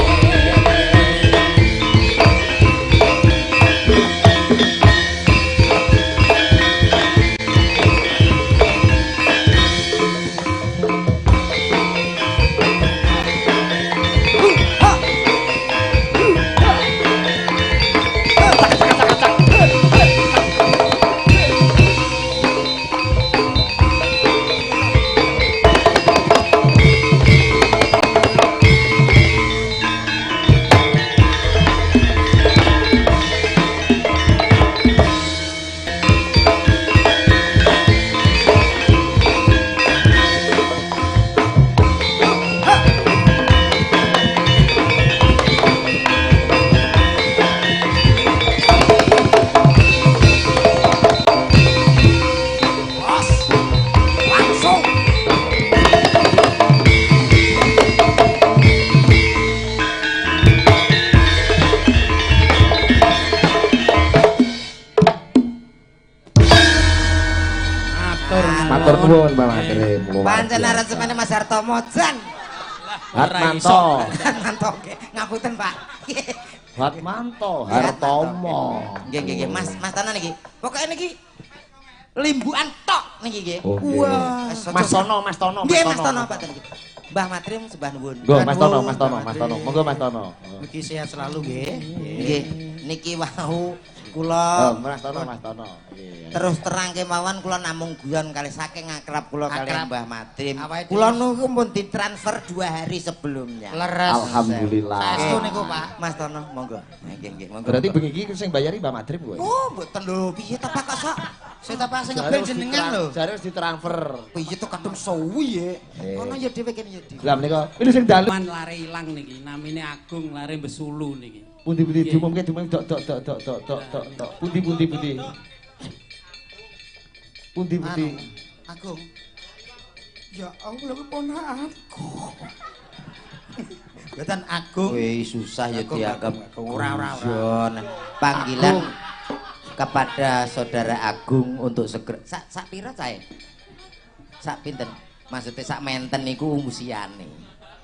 Matur nuwun Mbak Matrim. Pancen aransemene Mas Hartomo jan. Hatmanto. Hatmanto. Ngapunten, Pak. Hatmanto, Hartomo. Nggih nggih nggih Mas, Mas Tono niki. Pokoke niki limbukan tok niki nggih. Wah, Mas Tono, Mas Tono, Nggih Mas Tono Pak niki. Mbah Matrim sembah nuwun. Nggo Mas Tono, Mas Tono, Mas Tono. Monggo Mas Tono. Mugi sehat selalu nggih. Nggih. Niki wau kula Mas Tono, Mas Tono. Terus terang kemawon kula namung guyon kali saking akrab kula kaliyan Mbah Matrim. Kula niku pun ditransfer 2 hari sebelumnya. Leres. Alhamdulillah. Saestu niku Pak. Mas Tono monggo. Nggih nggih monggo. Berarti bengi iki sing bayari Mbah Matrim kowe. Oh, mboten lho. Piye ta Pak kok sok? Sing ta Pak sing ngebel jenengan lho. Jare wis ditransfer. Piye to kadung suwi ye. Kono ya dhewe kene ya dhewe. Lah menika ini sing dalu Man lare ilang niki namine Agung lare Besulu niki. Pundi-pundi diumumke diumumke dok dok dok dok dok dok dok dok. Pundi-pundi pundi. Pundi-pundi. Agung. Ya Allah ponakanku. Mboten Agung. Wih susah ya dianggap ora ora ora. Panggilan kepada saudara Agung untuk segera sak sak pira cae? Sak pinten? Maksudnya sak menten niku usiane.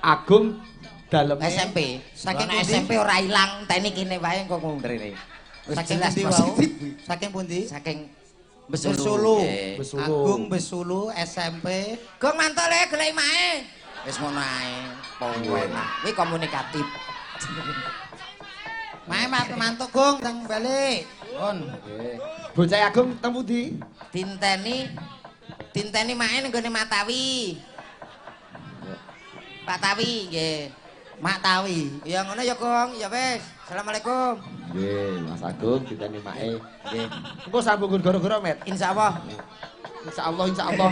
Agung dalem SMP. Saking SMP ora ilang, enteni kene wae engko ngomong rene. Wis jelas positif. Saking pundi? Saking Besulu. Besulu. Agung Besulu SMP. Gong mantuk le golek mae. Wis ngono ae. Penak. Kuwi komunikatif. Mae mantuk Gong teng balik. Pun. Nggih. Bocah Agung teng pundi? Dinteni dinteni mae ning gone Matawi. Pak Tawi nggih. Mak Tawi. Ya ngono ya Gong, ya wis. Assalamualaikum. Nggih, Mas Agung diteni mae. Nggih. Engko sambung goro-goro, Met. Insyaallah. Insyaallah, insyaallah.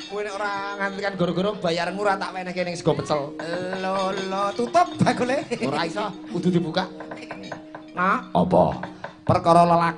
Kowe nek ora ngantikan goro-goro bayaranmu ora tak wenehke ning sego pecel. Lho lho, tutup bakule. Ora iso, kudu dibuka. Nah, apa? Perkara lelaki